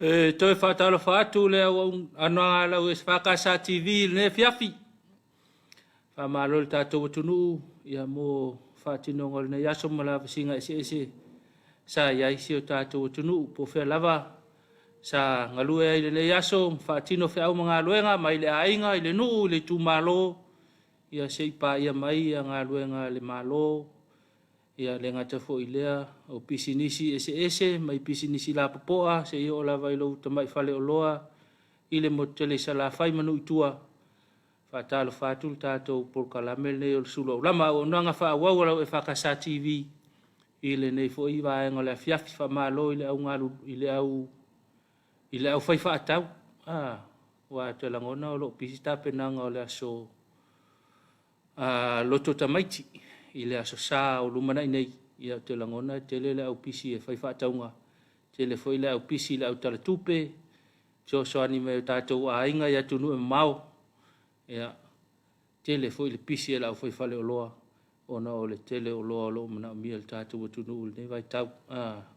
E toe faatalofa atu le auaunaga a lau EFKS TV i lenei afiafi. Faamalo i le tatou atunuu ia mo faatinoga o lenei aso ma lavasiga eseese sa i ai si o tatou atunuu. Po o fea lava sa galue ai i lenei aso ma faatino feau ma galuega mai le aiga, i le nuu, i le itumalo, ia se i paia mai ia galuega a le Malo, ia le gata foi i lea o pisinisi eseese mai pisinisi lapopoa seia oo lava i lou tamai faleoloa i le motu tele i Salafai ma nuu i tua. Faatalofa atu le tatou polokalame lenei o le Sulu Aulama, auaunaga faaauau a lau EFKS TV i lenei foi vaega o le afiafi. Faamalo i le au galu i le au i le aufai faatau a aua ou te lagona o lo o pisi tapenaga o le aso a loto tamaiti i le aso Sa o lumanai nei. Ia ou te lagona e tele le au pisi e fai faatauga, tele foi le au pisi i le au talatupe, fesoasoani mai o tatou aiga i atunuu e mamao. Ia, tele foi le pisi a le aufai faleoloa ona o le tele o oloa o lo o manaomia e le tatou atunuu i lenei vaitau,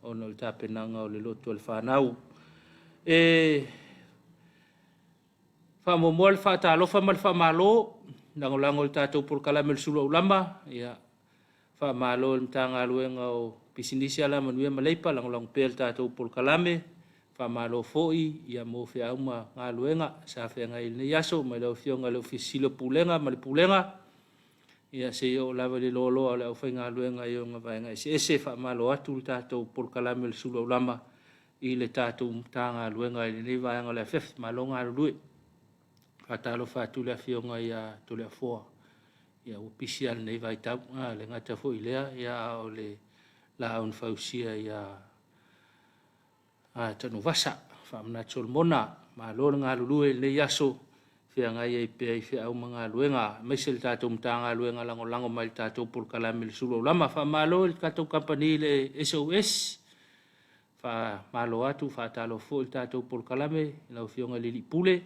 ona o le tapenaga o le lotu a le fanau. E faamuamua le faatalofa ma le faamalo, lagolago i le tatou polokalame o le Sulu Aulama. Ia, faamalo i le Matagaluega o Pisinisi, Alamanuia ma Leipa, lagolago pea i le tatou polokalame. Faamalo foi ia mo feau ma galuega sa feagai i lenei aso mai lau Afioga i le Ofisa Sili o Pulega ma le Pulega, ia seia oo lava i le loaloa o le aufaigaluega i ona vaega eseese. Faamalo atu le tatou polokalame o le Sulu Aulama i le tatou Matagaluega i lenei vaega o le afiafi. Malo galulue. Faatalofa atu le Afioga ia Toleafoa, ia ua pisi lava lenei vaitau. A le gata foi i lea, ia a o le laau na fausia ia Tanuvasa, Faamanatu Solomona. Malo le galulue i lenei aso, feagai ai pea i feau ma galuega, aemaise le tatou Matagaluega lagolago mai i le tatou polokalame le Sulu Aulama. Faamalo i le tatou kamupani le SOS, faamalo atu, faatalofa foi i le tatou polokalame i lau Afioga i le Alii Pule.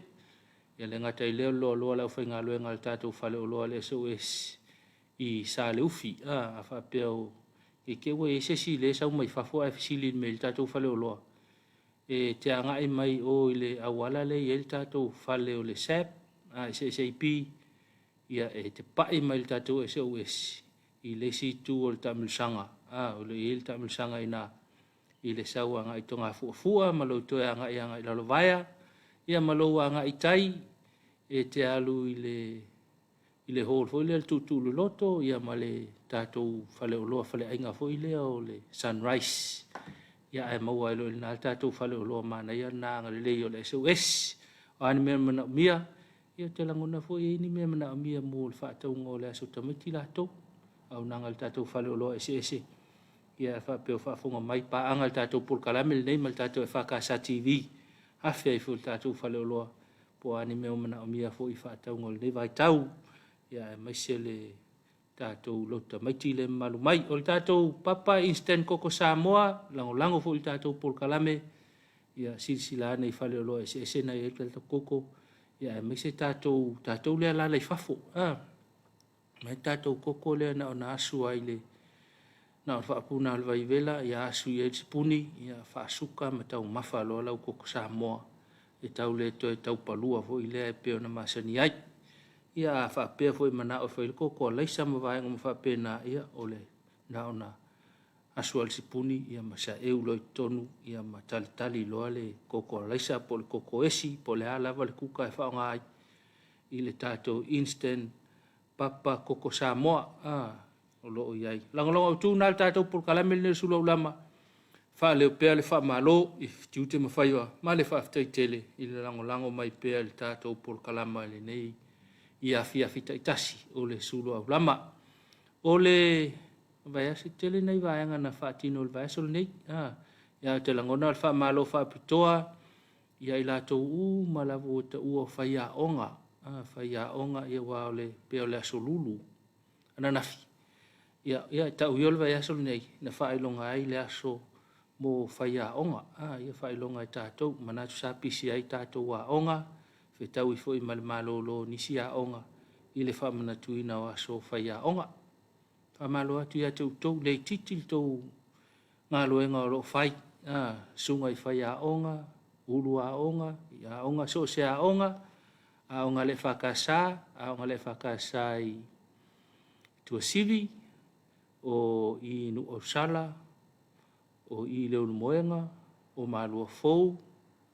Ia le gata i lea o le loaloa o le aufaigaluega a le tatou faleoloa le SOS i Saleufi. A, a faapea o i te i ua i ai se isi lea e sau mai fafo ae fesili mai i le tatou faleoloa, e te agai mai o i le auala lea e i ai le tatou fale o le SAP, SAP, ia e te pai mai i le tatou SOS i le isi itu o le taamilosaga, a, o lo o i ai le taamilosaga i ina i le sau agai i Togafuafua ma lou toe agai agai i Lalovaea, ia ma lou agai i tai e te alu i le i le hall foi lea le Tuutuuloloto, ia ma le tatou faleoloa faleaiga foi lea o le Sunrise. Ia ae maua ai loa i lena le tatou faleoloa manaia lena agalelei o le SOS. O a ni mea manaomia, ia ou te lagona foi e i ai ni mea manaomia mo le faatauga o le aso tamaiti latou. Auaunaga a le tatou faleoloa eseese, ia faapea o faafofoga mai paaga le tatou polokalame lenei ma le tatou EFKS TV, afe ai foi le tatou faleoloa po o a ni mea o manaomia foi i faatauga o lenei vaitau, ia aemaise le tatou lotu tamaiti le mamalu mai. O le tatou papa Instant Koko Samoa, lagolago foi i le tatou polokalame, ia silasila ane i faleoloa eseese na i ai le tatou koko, ia aemaise tatou, tatou lea alaala i fafo. Ah, mai tatou koko lea na ona asu ai le na o faapuna o le vaivela, ia asu i ai le sipuni, ia faasuka ma taumafa loa lau koko Samoa e tau le toe taupalua foi lea e pei ona masani ai. Ia a faapea foi manao e fai le koko alaisa ma vaega uma faapena, ia o le na ona asu lava le sipuni ia ma saeu loa i totonu ia ma talitali loa le koko alaisa po o le koko esi po o le a lava le kuka e faaaoga ai i le tatou instant papa koko Samoa a o lo o i ai. Lagolago autu na le tatou polokalame lenei o Sulu Aulama, faaleo pea le faamalo i tiute ma faiva ma le faafetai tele i le lagolago mai pea i le tatou polokalama i lenei i afiafi taitasi o le Sulu Aulama. O le vaiaso tele nai vaega na faatino i le vaiaso lenei. Ah, ia te lagona le faamalo faapitoa ia i latou uma lava ua taua o faiaoga, ah, faiaoga ia aua o le pea o le aso lulu ananafi. Ia, ia tau ia o le vaiaso lenei na faailoga ai le aso mo faiaoga. Ah, ia faailoga e tatou, manatu sa pisi ai tatou aoga, fetaui foi ma le malolo o nisi aoga i le faamanatuina o aso faiaoga. Faamalo atu ia te outou, le itiiti le tou galuega o lo o fai, ah, susuga i faiaoga, ulu aoga, i aoga, so o se aoga, aoga a le EFKS, aoga a le EFKS i Tuasivi, o i Nuuausala, o i Leulumoega, o Maluafou,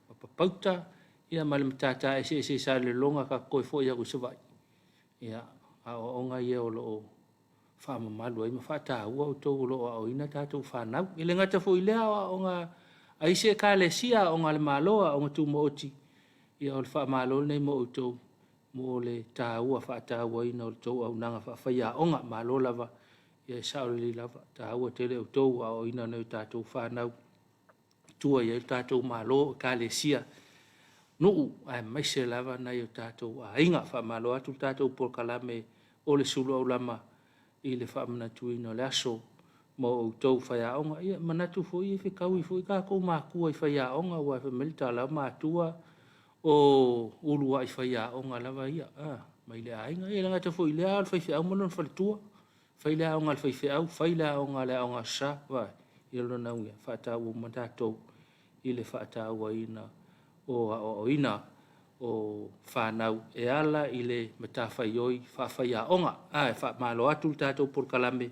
o Papauta, ia ma le matata eseese i Salelologa, tatou toe foi atu i Savaii, ia, aoaoga ia o lo o faamamalu ai ma faataua outou o lo o aoaoina tatou fanau. E le gata foi i lea o aoaoga a isi ekalesia, aoga a le Malo, aoga tumaoti, ia o le faamalo lenei mo outou mo le taua faatauaina o le tou auaunaga faafaiaoga. Malo lava, ia e sao lelei lava, e taua tele outou aoaoina o nai a tatou fanau e tua i ai lo tatou Malo, ekalesia, nuu aemaise lava nai o tatou aiga. Faamalo atu le tatou polokalame o le sulu aulama i le faamanatuina o le aso mo outou faiaoga. Ia manatu foi e fetaui foi tatou matua i faiaoga, aua fai mai le tala, o matua o uluai faiaoga lava ia mai le aiga. E le gata foi i lea, a o le faifeau ma lona faletua. Fai le aoga a le faifeau, fai le aoga a le aoga Aso Sa. Vaai, ia lona uiga, e faataua uma tatou i le faatauaina o aoaoina o fanau e ala i le matafaioi faafaiaoga. Ae faamalo atu le tatou polokalame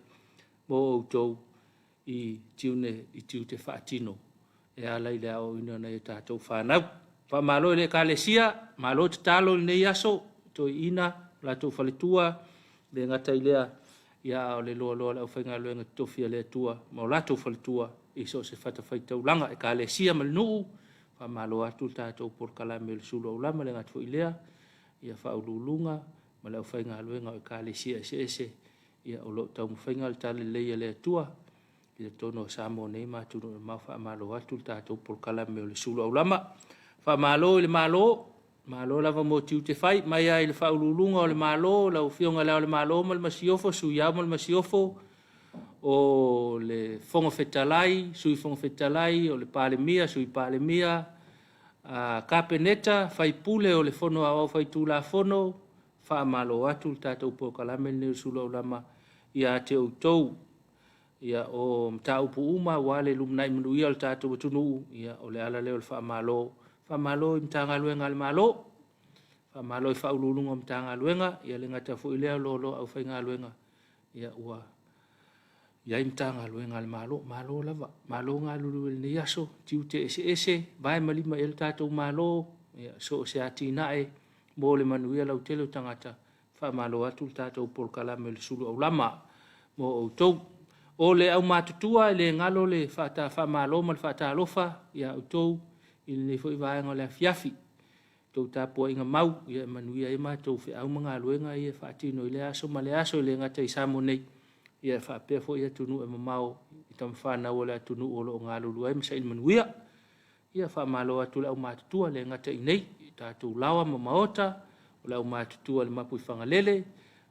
mo outou i tiute faatino e ala i le aoaoina o nai a tatou fanau. Faamalo i le Ekalesia, malo tatalo i lenei aso, toeaiina, latou faletua, e le gata i lea, ia a o le loaloa o le aufaigaluega totofi a le Atua ma o latou faletua i so o se fatafaitaulaga, Ekalesia ma le nuu, faamalo atu le tatou polokalame o le sulu aulama. E le gata foi i lea, ia faauluuluga ma le aufaigaluega o Ekalesia eseese ia o lo o taumafaiga le talalelei a le Atua i totonu o Samoa nei ma atunuu e mamao. Faamalo atu le tatou polokalame o le sulu aulama. Faamalo i le Malo, malo lava mo tiute fai, mai lava i le Faauluuluga o le Malo, lau Afioga i Le Ao o le Malo ma le Masiofo, Sui Ao ma le Masiofo, o le Fofoga Fetalai, Sui Fofoga Fetalai, o le Palemia, Sui Palemia, Kapeneta, sui usufono o le Fono Aoao Faitulafono, faamalo atu le tatou polokalame lenei o le sulu aulama ia te outou. Ia, o mataupu uma aua le lumanai manuia o le tatou atunuu, ia, o le ala lea o le faamalo. Faamalo i Matagaluega a le Malo, faamalo i Ofisa Sili o Pulega o Matagaluega, ia le gata foi i lea o loaloa aufaigaluega, ia ua i ai Matagaluega a le Malo. Malo lava, malo galulue i lenei aso, tiute eseese, vae ma lima i ai le tatou Malo, ia, so o se atinae mo le manuia lautele o tagata. Faamalo atu le tatou polokalame o le sulu aulama mo outou. O le aumatutua e le galo le faamalo ma le faatalofa ia outou i lenei foi vaega o le afiafi. La outou tapuaiga mau e manuia ai matou feau ma galuega ia e faatino i lea aso ma lea aso, e le gata i Samoa nei, ae faapea foi atunuu e mamao i tama fanau a le atunuu o lo o galulue ai ma saili manuia. Ia faamalo atu i le aumatutua, e le gata i inei i tatou laoa ma maota, o le aumatutua i le Mapuifagalele,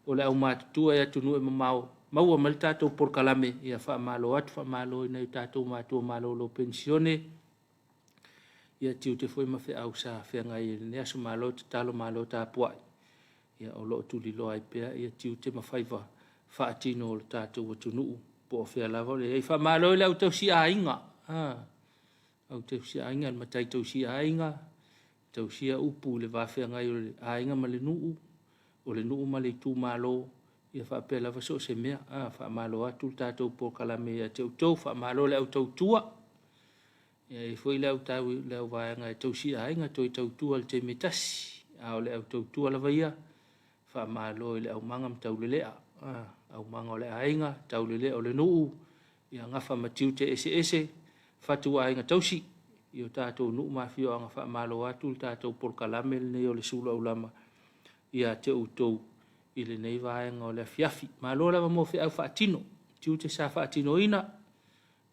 o le aumatutua i atunuu e mamao, maua mai le tatou polokalame, ia faamalo atu, faamalo i nai o tatou matua malolo penisione, ia tiute foi ma feau sa feagai ai i lenei aso. Malo tatalo, malo tapuai, ia o lo o tuliloa ai pea tiute ma faiva faatino o le tatou atunuu po o fea lava o i ai. Faamalo i le au tausiaiga, au tausiaiga, le matai tausiaiga, tausia upu i le va feagai o le aiga ma le nuu, o le nuu ma le itumalo, ia faapea lava so o se mea. Faamalo atu le tatou polokalame ia te outou. Faamalo i le au tautua. E i ai foi le auvaega e tausi aiga, toe tautua i le taimi e tasi, a o le au tautua lava ia, faamalo i le aumaga ma taulelea, aumaga o le aiga, taulelea o le nuu, ia gafa ma tiute eseese, fatuaiga tausi i o tatou nuu ma afioaga. Faamalo atu le tatou polokalame lenei o le sulu aulama ia te outou i lenei vaega o le afiafi. Malo lava mo feau faatino, tiute sa faatinoina,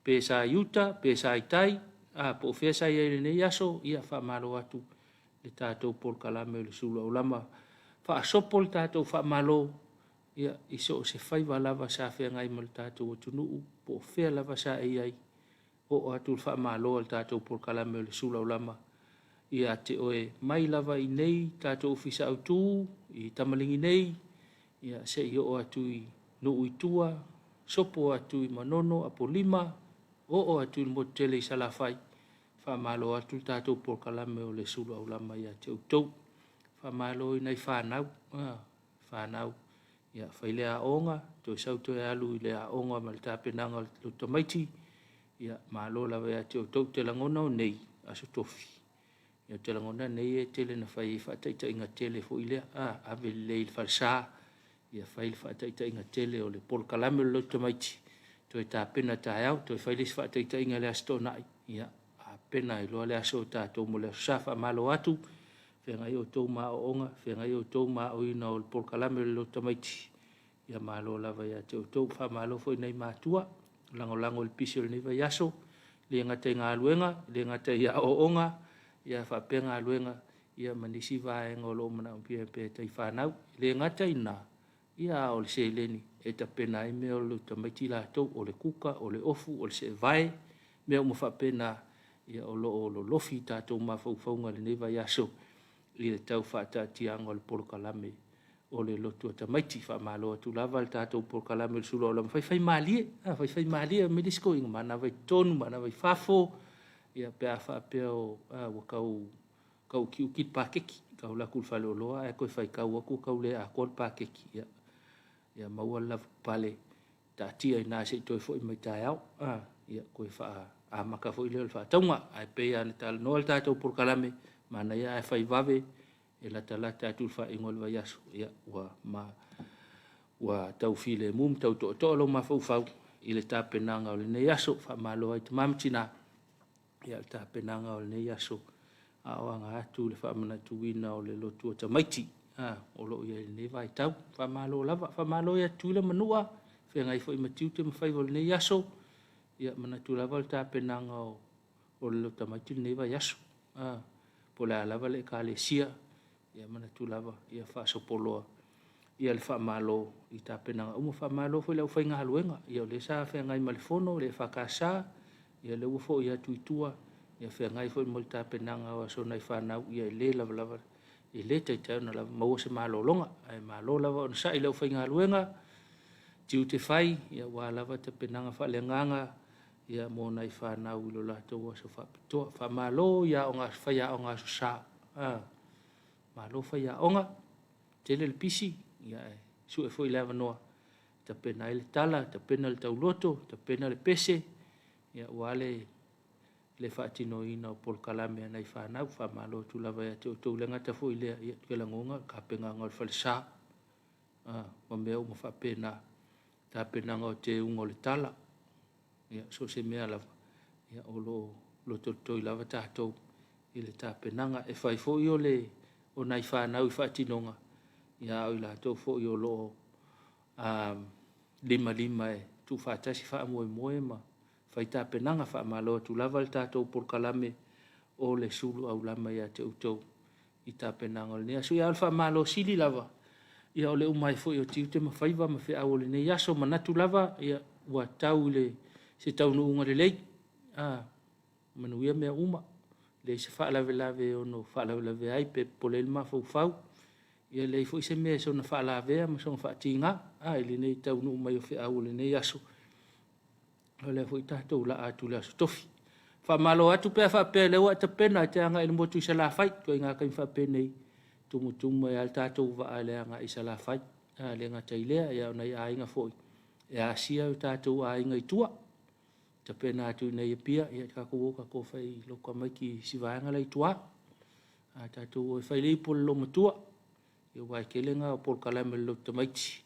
pe sa i uta, pe sa i tai, a, po o fea sa i ai i lenei aso, ia faamalo atu le tatou polokalame o le sulu aulama. Faasopo le tatou faamalo ia, i so o se faiva lava sa feagai ma le tatou atunuu, po o fea lava sa e i ai, oo atu le faamalo a le tatou polokalame o le sulu aulama ia te oe mai lava i nei tatou ofisa autu i Tamaligi nei, ia se i oo atu i nuu i tua, sopo atu i Manono, Apolima, oo atu i le motu tele i Salafai. Faamalo atu le tatou polokalame o le sulu aulama ia te outou. Faamalo i nai fanau, fanau, ia fai le aoga, toe sau toe alu i le aoga ma le tapenaga o le tamaiti, ia malo lava ia te outou. Ou te lagona o nei, Aso Tofi, ia ou te lagona nei e tele na fai ai faataitaiga tele foi lea, ave lelei i le falesa, ia fai le faataitaiga tele o le polokalame o le lotu tamaiti, toe tapena taeao, toe fai le isi faataitaiga i le Aso Toonai, ia tapena ai loa le aso o tatou mo le Aso Sa. Faamalo atu, feagai outou ma aoaoga, feagai outou ma aoina o le polokalame o le lotu tamaiti, ia malo lava ia te outou. Faamalo foi i nai matua, lagolago i le pisi o lenei vaiaso, le gata i galuega, le gata i aoaoga, ia faapea galuega ia ma nisi vaega o lo o manaomia pea e tai fanau. E le gata i lena, ia a o le seleni e tapena ai mea o le tamaiti latou, o le kuka, o le ofu, o le seevae, mea uma faapena, ia o lo o lolofi tatou mafaufauga i lenei vaiaso i le tau faataatiaga o le polokalame o le lotu a tamaiti. Faamalo atu lava le tatou polokalame o le sulu aulama, faifaimalie, faifaimalie mai le isi toeaina, manava i totonu, manava i fafo, ia pe a faapea o, ua tau tau utiuti le paketi, tau alu atu i le faleoloa ae toe faitau atu ua tau le atoa le paketi, ia, ia maua le lavapapale, taatia i ina se i toe foi mai taeao, ia toe amata foi lea o le faatauga. Ae pei lava ona talanoa le tatou polokalame, manaia ae fai vave, e latalata atu i le faaiuga o le vaiaso, ia ua, ma, ua tau filemu ma tau toatoa lou mafaufau i le tapenaga o lenei aso. Faamalo ai tama ma tina ia le tapenaga o lenei aso a o aga atu le faamanatuina o le lotu a tamaiti o lo o i ai i lenei vaitau. Faamalo lava. Faamalo ia Tutuila ma Manua, feagai foi ma tiute ma faiva o lenei aso. Ia manatu lava o le tapenaga o, o le lotu tamaiti lenei vaiaso. Po o le a lava le ekalesia, ia manatu lava ia faasopoloa ia le faamalo i tapenaga uma. Faamalo foi i le aufaigaluega, ia o lea sa feagai ma le fono le EFKS, ia lea ua foi atu i tua, ia feagai foi ma le tapenaga o aso nai fanau, ia e le lavalava, e le taitai ona lava maua se malologa. Ae malo lava onosai i le aufaigaluega, tiute fai, ia aua lava tapenaga faaleagaga, ia mo nai fanau i lo latou aso faapitoa. Faamalo i aoga, faiaoga Aso Sa. Malo faiaoga, tele le pisi, ia ae sue foi le avanoa e tapena ai le tala, tapena le tauloto, tapena le pese, ia aua le le faatinoina o polokalame a nai fanau. Faamalo atu lava ia te outou. Le gata foi i lea, ia ou te lagona le tapenaga o le falesa ma mea uma faapena, tapenaga o teuga o le tala, ia so o se mea lava, ia o lo o lotolotoi lava tatou i le tapenaga. E fai foi o le o nai fanau i faatinoga, ia a o i latou foi o lo o limalima e tuufaatasi faamoemoe ma fai tapenaga. Faamalo atu lava le tatou polokalame o le sulu aulama ia te outou i tapenaga o lenei aso. Ia, a o le faamalo sili lava, ia o le uma ai foi o tiute ma faiva ma feau o lenei aso. Manatu lava, ia, ua tau i le, se taunuuga lelei, a, manuia mea uma, leai se faalavelave e ono faalavelave ai pe popole ai le mafaufau, ia leai foi se mea e soona faalavea ma soona faatiga, a, i lenei taunuu mai o feau o lenei aso. O lea foi tatou laa atu i le Aso Tofi. Faamalo atu pe a faapea o lea ua e tapena e te agai i le motu i Salafai, ituaiga taimi faapenei, tumutumu ai lava le tatou vaa i le agai i Salafai. A le gata i lea, ia o nai aiga foi e asia o tatou aiga i tua. Tapena atu i inei i Apia, ia tatou o tatou fai lotu tamaiti i si vaega la i tua. A tatou o e fai le ipu a le loomatua, ia aua e tele na o polokalame a le lotu tamaiti,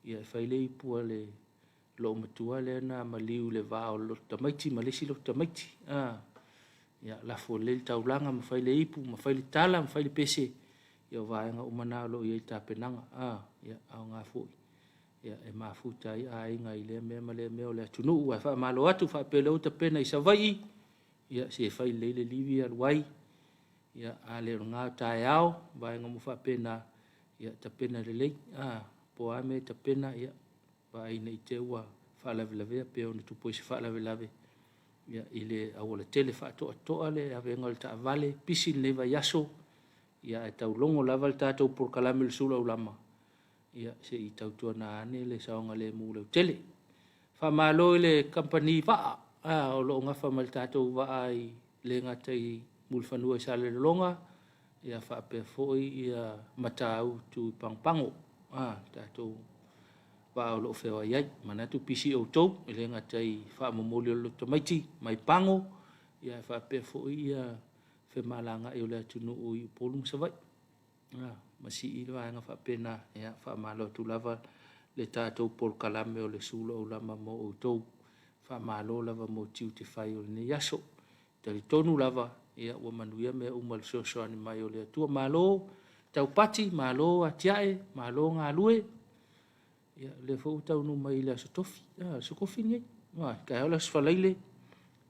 ia e fai le ipu a le loomatua lea na maliu i le va o le lotu tamaiti ma le isi lotu tamaiti. A, ia lafo lelei le taulaga ma fai le ipu ma fai le tala ma fai le pese, ia o vaega uma na o lo o i ai tapenaga. A, ia aoga foi ia e mafuta ai aiga i lea mea ma lea mea o le atunuu. Ae faamalo atu faapea o lea ua tapena i Savaii, ia se fai lelei le livi alu ai, ia a le o lena o taeao, vaega uma faapena, ia tapena lelei. A, po o a mea e tapena, ia vaai ne i te i ua faalavelavea pe ono tupu ai se faalavelave ia, i le aualatele faatoatoa le avega o le taavale, pisi lenei vaiaso, ia ae taulogo lava le tatou polokalame o le sulu aulama, ia se i tautuana ane le saogalemu lautele. Faamalo i le kamupani vaa o lo o nafa ma le tatou vaa i le gata i Mulifanua i Salelologa, ia faapea foi ia Matautu i Pagopago, a tatou vaa o lo o feoai ai. Manatu pisi outou, e le gata i faamomoli o le loto tamaiti mai Pago, ia faapea foi ia femalagaai o le atunuu i Upolu ma Savaii. Ma sii le vaega faapena. Ia, faamalo atu lava le tatou polokalame o le Sulu Aulama mo outou. Faamalo lava mo tiute fai o lenei aso. Talitonu lava, ia, ua manuia mea uma i le fesoasoani mai o le Atua. Malo taupati, malo atiae, malo galue. Ia, o lea foi ua taunuu mai i le Aso Tofi. Aso Tofi lenei. Taeao le Aso Faraile,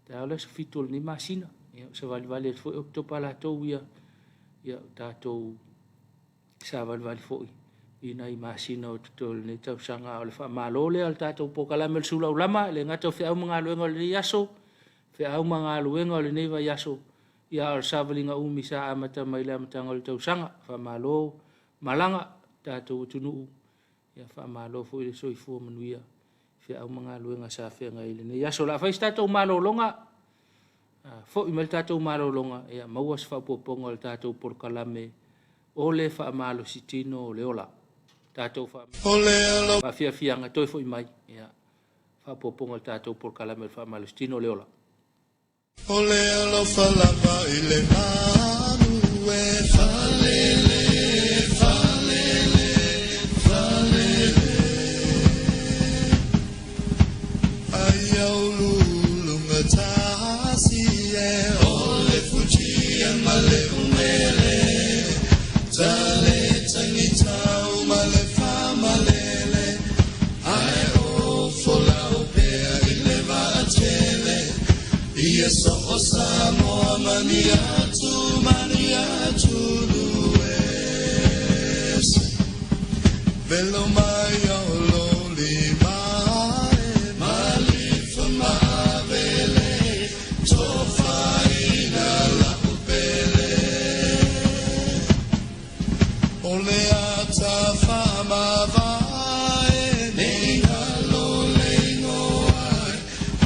taeao le aso 7 o lenei masina. Ia, savalivali atu foi Oketopa latou ia, ia tatou savalivali foi i nai masina o totoe o lenei tausaga. A o le faamalo lea o le tatou polokalame o le Sulu Aulama, e le gata o feau ma galuega o lenei aso, feau ma galuega o lenei vaiaso, ia a o le savaliga umi sa amata mai le amataga o le tausaga. Faamalo malaga tatou atunuu, ia faamalo foi le soifua manuia i feau ma galuega sa feagai i lenei aso. O le a fai se tatou malologa, foi mai le tatou malologa, ia maua se faaopoopoga o le tatou polokalame o le faamalositino o le ola. Tatou faafiafiaga toe foi mai, ia, faaopoopoga o le tatou polokalame o le faamalositino o le ola. O le alofa lava i le manu e falele, falele, falele. Ai aululuga tasi e o le fuji e ma le umele. Tale tangitau ma le famalele. Ai o folau pea i le vaatele. Ia so o Samoa mani atu, mani atu luese. Velo mai o lo lima e malifa maavele. Tofaina la upele. O le ata whaamavae, nei ngalo le ingoa,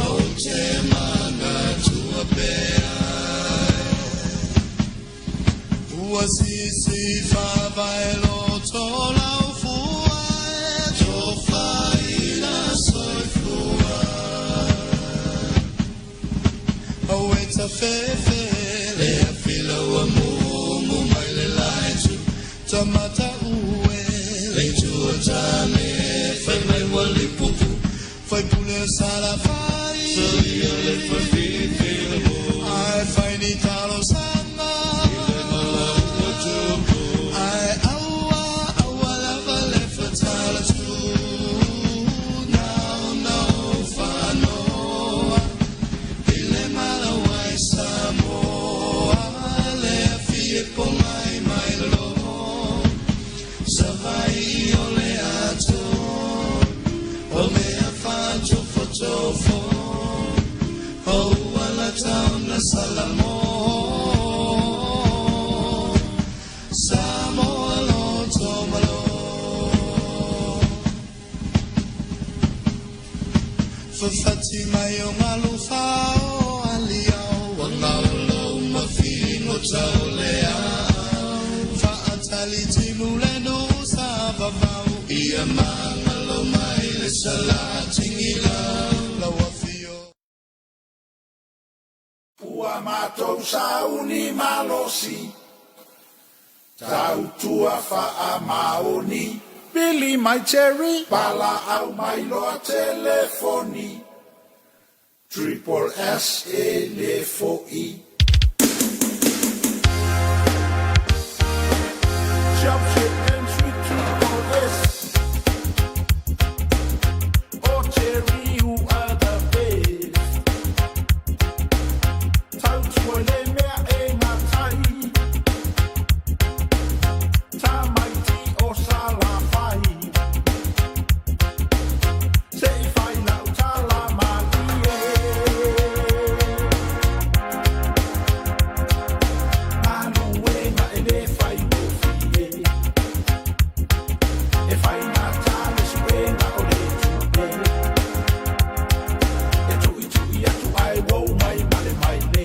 o te manatua pea. Ua sisi whavae loto lau fua e, tofaina soifua. O e ta fefe, le afila ua mumu mai le laitu, tamata ue, le tua tane, fai mai wali pupu, fai pule sala fai, salia le whafifi le mo, ai fai ni talo sanga, i le mala ua tupu, ai aua, aua lava le fatala tu, nao nao whanoa, i le mala wai Samoa, le afie po mai mai lo, Savai o le ato, o mea whātofotofo, o uala tauna salamo. Samoa loto malo. Fafati mai o ngalu whao aliao, wa ngaulo mawhino tau le au. Whaatali timu le nusa vavau, ia mangalo mai le salatingi lau. Lau afio. Ua matou sauni malosi, tautua faamaoni. Pili mai Cherry, valaau mai loa telefoni. Triple S e le fo'i. Jump ship and sweet to S. Oh Cherry, you are the best. Tautua le mea e gatai. Tamaiti o Salafai. Se i fai lau tala malie. Galuega e le faigofie. E faigata le suega o le tupe. E tuitui atu ae uou mai ma le maile.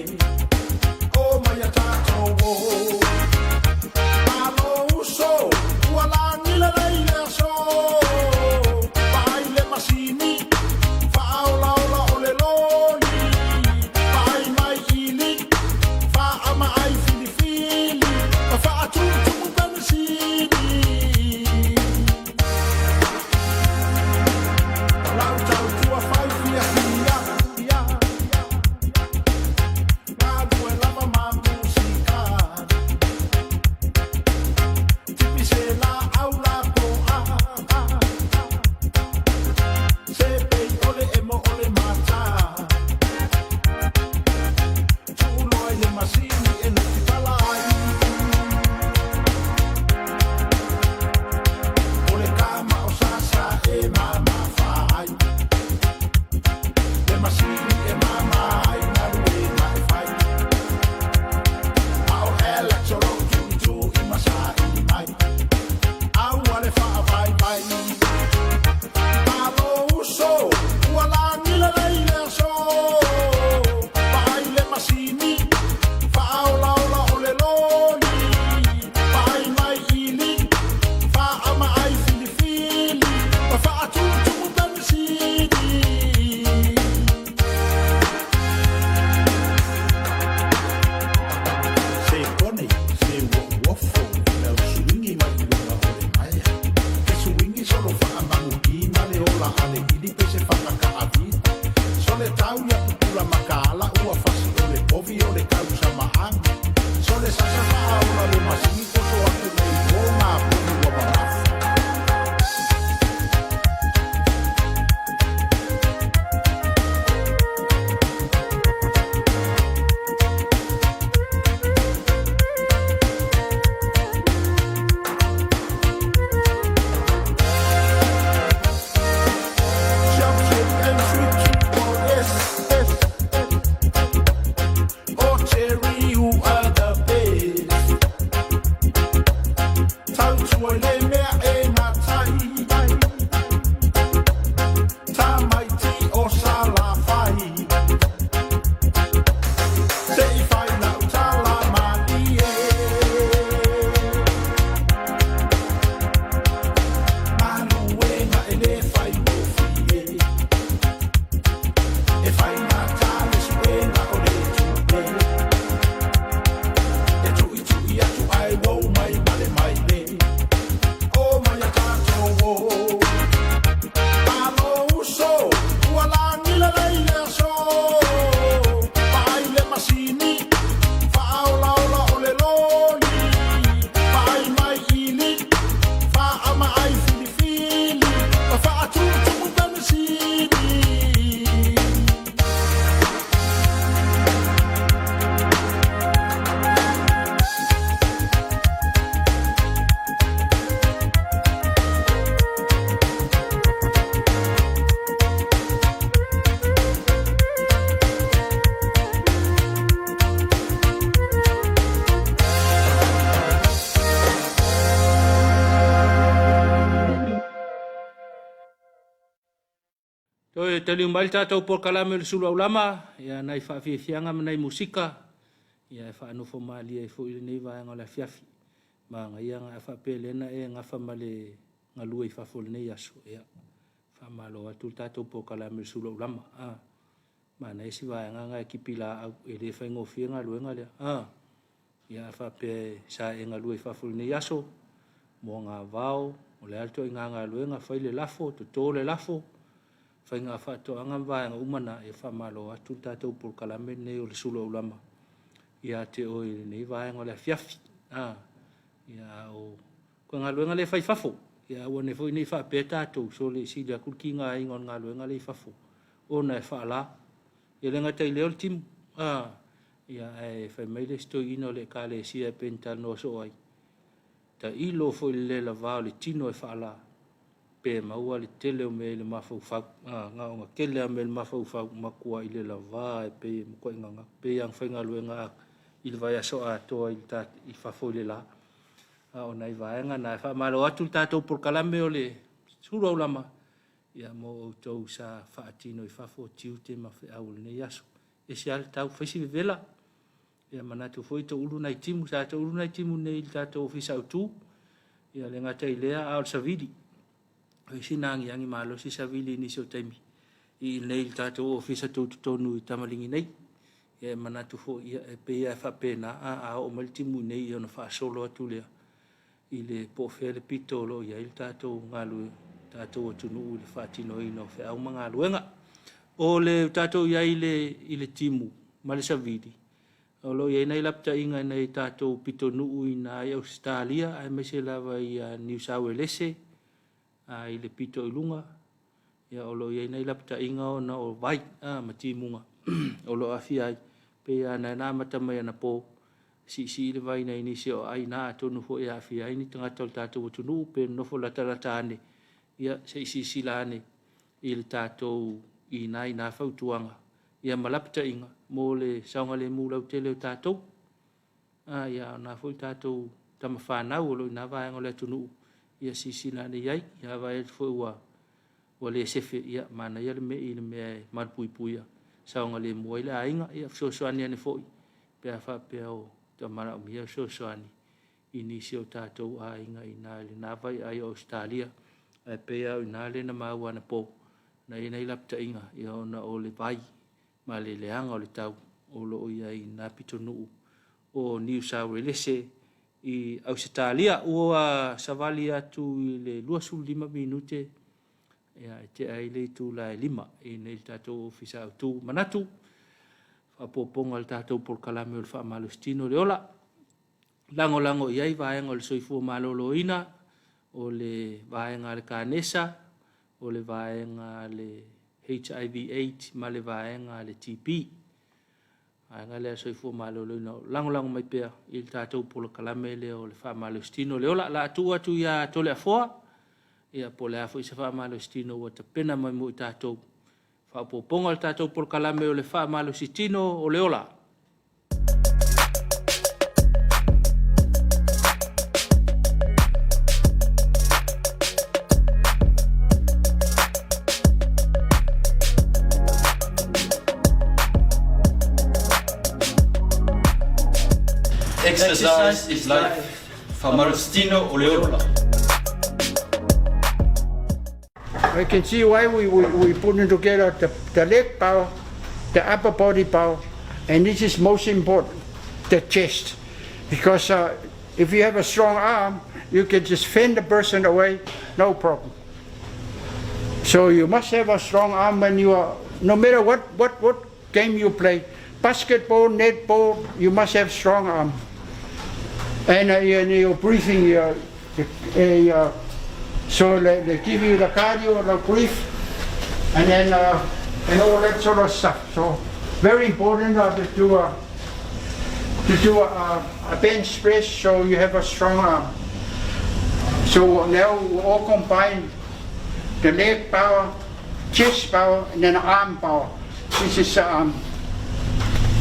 toe taliu mai le tatou polokalame o le Sulu Aulama, ia nai faafiafiaga ma nai musika, ia e faanofo malie ai foi lenei vaega o le afiafi. Manaia a faapea lea na e gafa ma le galue i fafo i lenei aso, ia faamalo atu le tatou polokalame o le Sulu Aulama. A manaia si vaega na e tipi laau, e le faigofie galuega lea. A ia a faapea sa e galue i fafo i lenei aso, moagavao, o le a le ituaiga galuega, fai le lafo, toto le lafo, faiga faatoaga ma vaega uma na, e faamalo atu le tatou polokalame lenei o le Sulu Aulama ia te oe i lenei vaega o le afiafi. A ia o ko galuega le fai fafo, ia aua ne foi nei faapea tatou sole e sili atu le tigaina o le galuega le i fafo ona e faala. E le gata i lea o le timu. A ia ae fai mai le isi toeaina o le Ekalesia e pei ona talanoa soo ai, tailo foi i le lavā o le tino e faala, pe maua le tele o mea i le mafaufau. A, na ona tele lava o mea i le mafaufau, matuai le lavā e pei e matuai gaga, pei lava ona faigaluega i le vaiaso atoa i fafo i le la. A o nai vaega na, e faamalo atu le tatou polokalame o le Sulu Aulama, ia mo outou sa faatino i fafo tiute ma feau o lenei aso. Ese lava le tau, fai si vevela, ia manatu foi toulu nai timu, sa toulu nai timu nei i le tatou ofisa autu, ia le gata i lea, a o le savili. O isi na agiagi malosi savili i nisi o taimi i inei i le tatou ofisa tutotonu i Tamaligi nei. Ia e manatu foi, ia e pei lava e faapena, a oo mai le timu i inei ia ona faasolo atu lea i le po o fea le pito o lo o i ai le tatou galuega, tatou atunuu i le faatinoina o feau ma galuega. O le tatou i ai i le timu ma le savili, o lo o i ai nai lapataiga i nai tatou pitonuu i ina i Ausetalia, aemaise lava i Niu Sauelese, i le pito i luga, ia o lo o i ai nai lapataiga ona o vai ma timuga o lo o aafia ai. Pei lava na amata mai anapo, siisii le vai nai nisi o aai i ina, atonu foi e aafia ai ni tagata o le tatou atunuu pe nonofo latalata ane, ia se i silasila ane i le tatou i ina fautuaga ia ma lapataiga mo le saogalemu lautele o tatou. Ia a o na foi tatou tama fanau o lo o i ina vaega o le atunuu, ia silasila ane i ai. Ia vaai atu foi ua le sefe, ia manaia le mei i le mea e malupuipuia saogalemu ai le aiga. Ia fesoasoani ane foi pe a faapea o manaomia fesoasoani i nisi o tatou aiga i ina i lena vaiaai o Ausetalia. Ae pei lava o i ina lea na maua anapo, na i ai nai lapataiga ia ona o le vai ma le leaga o le tau o lo o i ai i lena pitonuu o Niu Sauelese i Ausetalia. Ua savali atu i le 25 minute ia e tea ai le itula e 5 i inei i le tatou ofisa autu. Manatu, faaopoopoga o le tatou polokalame o le faamalositino le ola, lagolago i ai vaega o le soifua maloloina, o le vaega a le kanesa, o le vaega a le HIV AIDS ma le vaega a le TB. Vaega lea a le soifua maloloina o lagolago mai pea i le tatou polokalame lea o le faamalositino le ola. O le a tuu atu ia Toleafoa, ia po o le a foi se faamalositino ua tapena mai mo i tatou. Faaopoopoga o le tatou polokalame o le faamalositino o le ola. Exercise is life. Faamalositino o le ola. I can see why we putting together the leg power, the upper body power, and this is most important, the chest. Because if you have a strong arm, you can just fend the person away, no problem. So you must have a strong arm when you are, no matter what game you play, basketball, netball, you must have strong arm. And your breathing, so they give you the cardio, the breathe, and then and all that sort of stuff. So very important to do a bench press, so you have a strong arm. So now we all combine the leg power, chest power, and then arm power. This is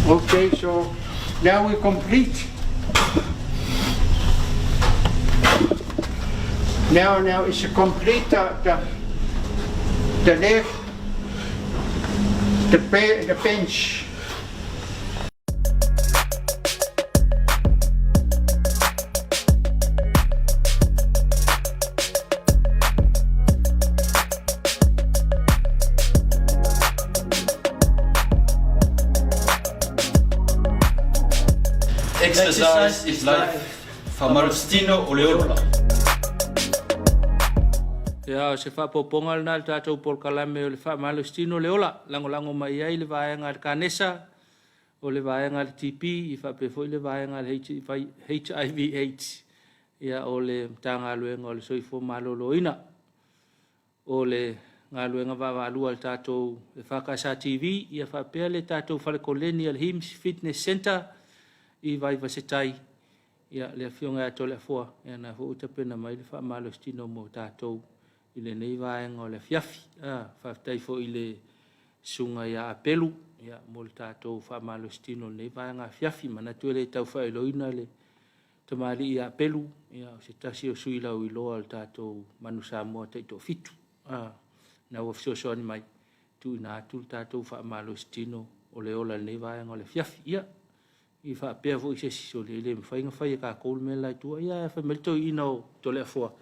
okay. So now we complete. Now it's a complete the leg, The, the bench. Exercise is life. Faamalositino o le ola. Ia, o se faaopoopoga lena i le tatou polokalame o le Faamalositino o le Ola, lagolago mai ai le vaega a le Kanesa, o le vaega a le TB, ia faapea foi le vaega a le HIV AIDS, ia o le Matagaluega o le Soifua Maloloina. O le galuega vaavaalua a le tatou EFKS TV ia faapea le tatou fale koleni a le HIMS Fitness Centre i Vaivasetai, ia le Afioga ia Toleafoa, ia na foi ua tapena mai le faamalositino mo tatou i lenei vaega o le afiafi. Ah, faafetai foi i le Susuga ia Apelu ia, mo le tatou faamalositino i lenei vaega afiafi. Manatu e le tau faailoaina le Tamalii ia Pelu, ia, o se tasi o sui lauiloa o le tatou Manu Samoa Taitoafitu, a, na ua fesoasoani mai, tuuina atu le tatou faamalositino o le ola i lenei vaega o le afiafi. Ia, i faapea foi se isi, sole, e le mafai ona fai e tatou le mea la i tua. Ia, ae fai mai le toeaina o Toleafoa,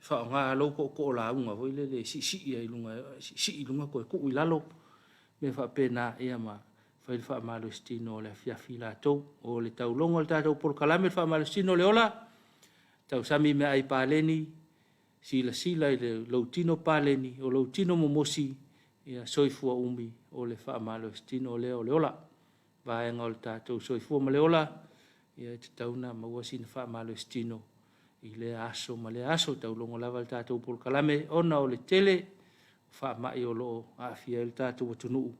faaaoga lou tootoo lauga foi lele e siisii ai i luga, siisii i luga toe tuu i lalo, mea faapena, ia ma fai le faamalositino o le afiafi latou. O le taulogo o le tatou polokalame le faamalositino o le ola, tausami meaai paleni, silasila i le, lou tino paleni, o lou tino momosi, ia soifua umi o le faamalositino lea o le ola. Vaega o le tatou soifua ma le ola, ia e tatau ona maua sina faamalositino i lea aso ma lea aso. Taulogo lava le tatou polokalame ona o le tele o faamai o lo o aafia ai le tatou atunuu,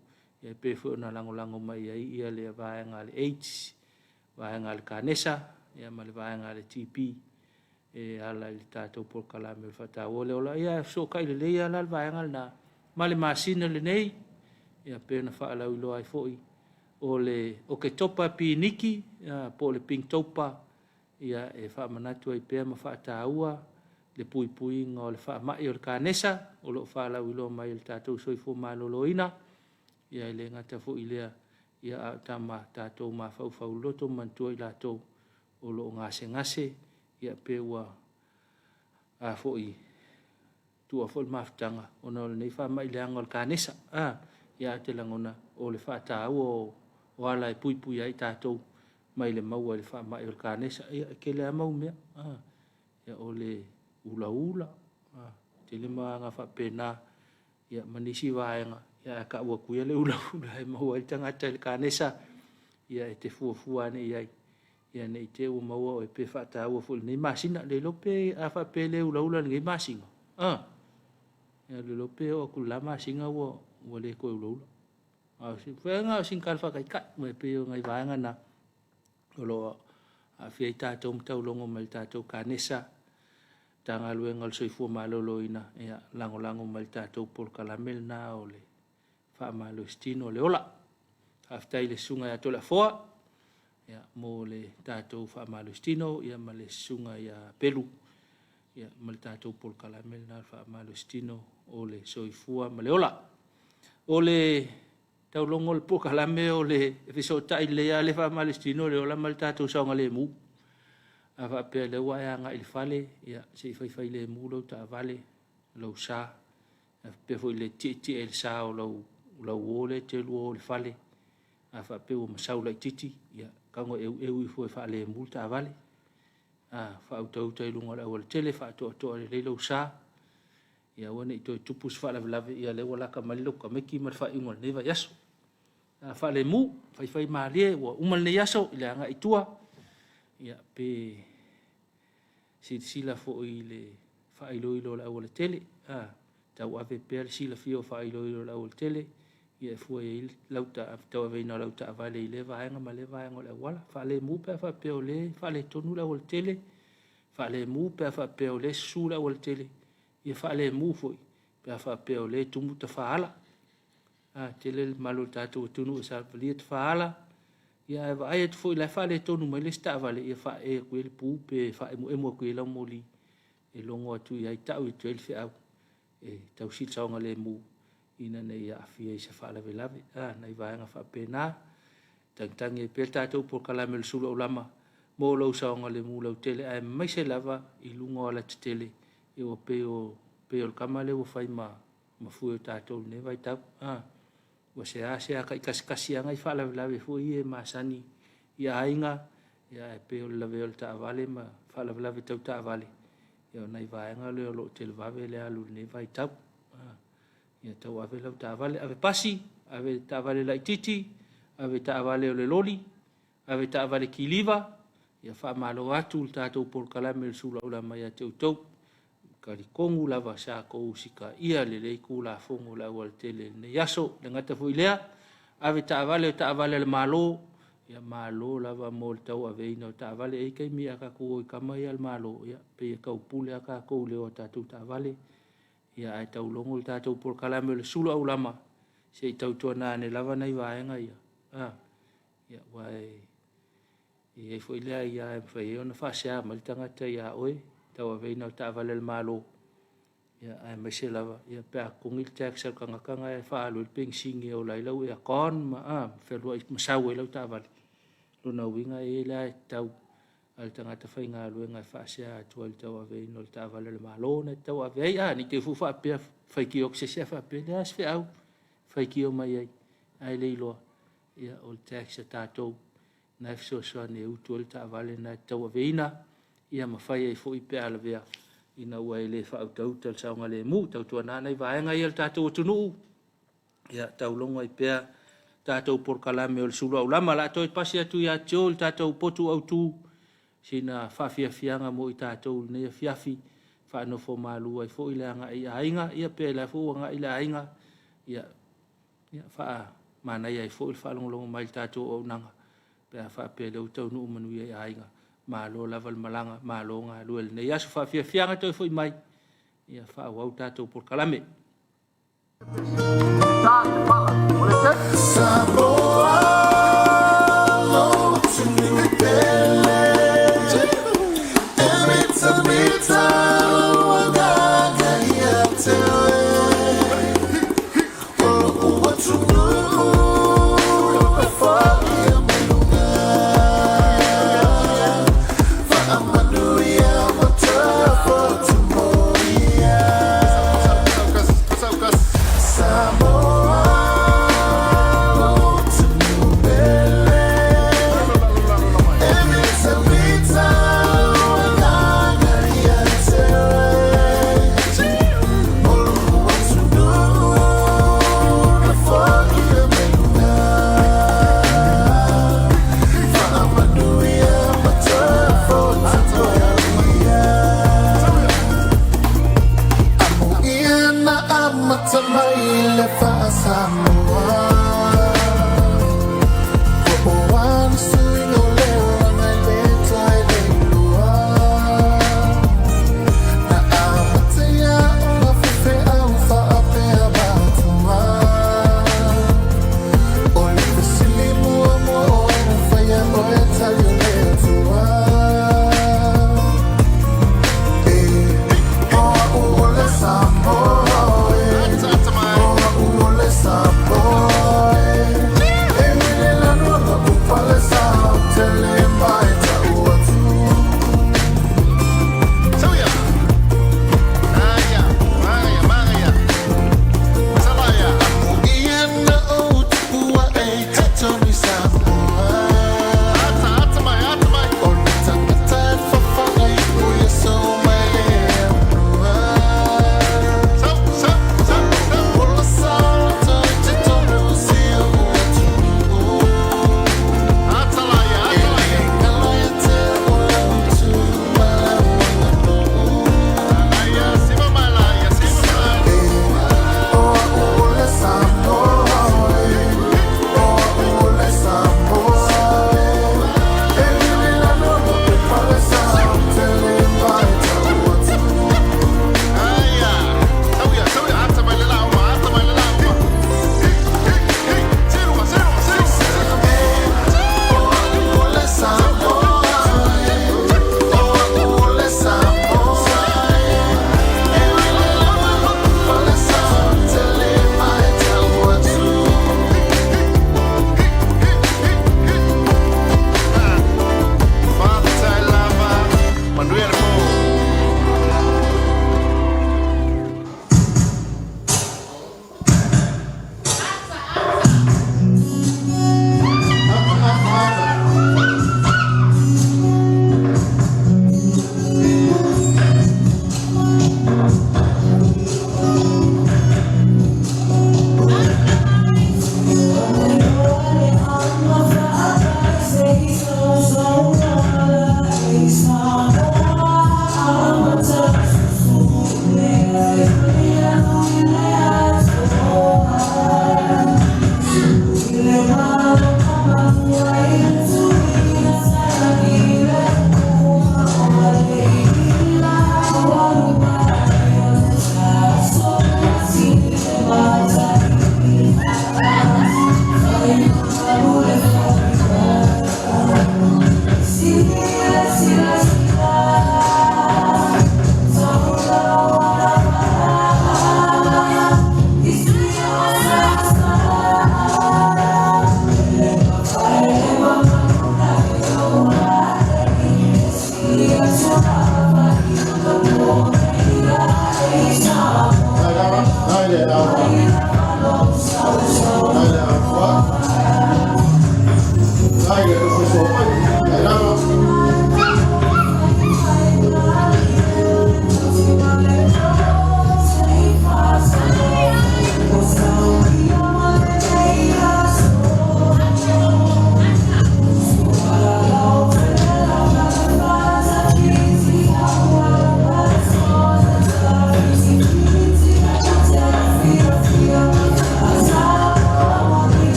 e pei foi ona lagolago mai ai ia le vaega a le AIDS, vaega a le Kanesa, ia ma le vaega a le TB e ala i le tatou polokalame o le faataua le ola. Ia e fesootai lelei lava la le vaega lena ma le masina lenei, ia pei ona faalauiloa ai foi o le Oketopa Piniki po o le Pinktopa, ia e faamanatu ai pea ma faataua le puipuiga o le faamai o le kanesa o lo o faalauiloa mai e le tatou soifua maloloina. Ia e le gata foi i lea, ia a o tama tatou mafaufau loto manatua i latou o lo o gasegase, ia pe ua a foi tuua foi le mafutaga ona o lenei faamai leaga o le kanesa. A, ia a te lagona o le faataua o, o ala e puipui ai tatou mai le maua i le faamai o le kanesa. Ia, e tele lava mau mea. A, ia, o le ulaula, a, tele ma aga faapena, ia, ma nisi vaega, ia, ae tau atu ia le ulaula e maua ai le tagata i le kanesa, ia, e te fuafua ane i ai, ia, ne i te i ua maua oe pe faataua foi i lenei masina. Le iloa pe a faapea e le ulaula i lenei masina, a, ia, le iloa pe oo atu i le la masina ua, ua le toe ulaula. A o si, na o sina tala faataitai, e pei o nai vaega na o lo o aafia ai tatou ma taulogo mai le tatou Kanesa, Matagaluega o le Soifua Maloloina, ia lagolago mai le tatou polokalame lena o le faamalositino o le ola. Faafetai i le Susuga ia Toleafoa ia, mo le tatou faamalositino ia, ma le Susuga ia Pelu ia, ma le tatou polokalame lena o le faamalositino o le soifua ma le ola. O le taulogo o le polokalame o le fesootai lelei lava le faamalositino o le ola ma le tatou saogalemu. A faapea lea ua e agai i le fale, ia, se i faifai lemu lau taavale, lou sa, a faapea foi i le tietie i le sa o lau, lau uo lea e te lua o i le fale, a faapea ua masau laitiiti, ia, tago e eueu ifo e faalemu le taavale. A, faautauta i luga o le aualatele, faatoatoa lelei lou sa, ia aua ne i toe tupu se faalavelave, ia lea ua lata mai le lotu tamaiti ma le faaiuga o lenei vaiaso. A faalemu, faifai malie, ua uma lenei aso i le agai i tua, ia pe silasila foi i le faailoilo o le aualatele, a, tauave pea le silafia o faailoilo o le aualatele, ia e fua i ai lau tauaveina o lau taavale i lea vaega ma lea vaega o le auala. Faalemu pe a faapea o lea e faaletonu le aualatele, faalemu pe a faapea o lea e susu le aualatele, ia faalemu foi pe a faapea o lea e tumu tafaala. A, tele le mamalu o le tatou atunuu e savalia tafaala, ia ae vaai atu foi o la e faaletonu mai le isi taavale, ia faaee atu i ai le pu pe faaemoemo atu i ai lau moli e logo atu i ai, tau atu i ai le feau e tausi le saogalemu. ina ne i aafia i se faalavelave. A, nai vaega faapena, tagitagi ai pea le tatou polokalame o le sulu aulama mo lou saogalemu lautele, aemaise lava i luga o alatetele, ia ua pei o, pei o le tama lea ua fai ma, ma fue o tatou i lenei vaitau. A, ua seasea taitasikasi lava nai faalavelave foi ia e masani i aiga, ia ae pei o le lavea o le taavale ma faalavelave tau taavale, ia o nai vaega lea o lo o televave le alu i lenei vaitau. Ia tauave lau taavale, ave pasi, ave taavale laitiiti, ave taavale o le loli, ave taavale kiliva, ia faamalo atu le tatou polokalame o le sulu aulama ia te outou. Talitonu lava sa outou usitaia lelei Tulafono o le aualatele i lenei aso. E le gata foi i lea, ave taavale o taavale a le Malo, ia malo lava mo le tauaveina o taavale. E i ai taimi a tatou o i tama ia a le Malo, ia pei e taupule lava tatou i le o a tatou taavale, ia ae taulogo le tatou polokalame o le sulu aulama, se i tautuana ane lava nai vaega ia, a, ia aua e i ai foi le aia e mafai ai ona faasea mai le tagata ia oe, tauaveina o taavale a le Malo, ia aemaise lava ia pe a totogi le tax a le tagata na e faaalu ai le penisini e ola ai lau aircon ma a, fealuai ma sau ai lau taavale. Lona uiga e i ai le aiatatau a le tagata faigaluega e faasea atu ai i le tauaveina o le taavale a le Malo na e te tauave ai. A, ne i te i foi ua faapea, faitio atu se isi ae faapea, e leai lava se feau e faitio mai ai, ae le iloa, ia o le tax a tatou na e fesoasoani e utu ai le taavale na e te tauaveina, ia ma fai ai foi pe a lavea ina ua e le faautauta i le saogalemu. Tautuana nai vaega ia le tatou atunuu, ia taulogo ai pea tatou polokalame o le sulu aulama. O le a toe pasi atu ia Joe i le tatou potu autu sina faafiafiaga mo i tatou i lenei afiafi, faanofo malu ai foi le agai i aiga, ia pe o la foi ua agai le aiga, ia, ia faamanaia ai foi le faalogologo mai i le tatou auaunaga pe a faapea o lea ua taunuu manuia i aiga. Malo lava le malaga, malo galue i lenei aso. Faafiafiaga toe foi mai, ia faaauau le tatou polokalame.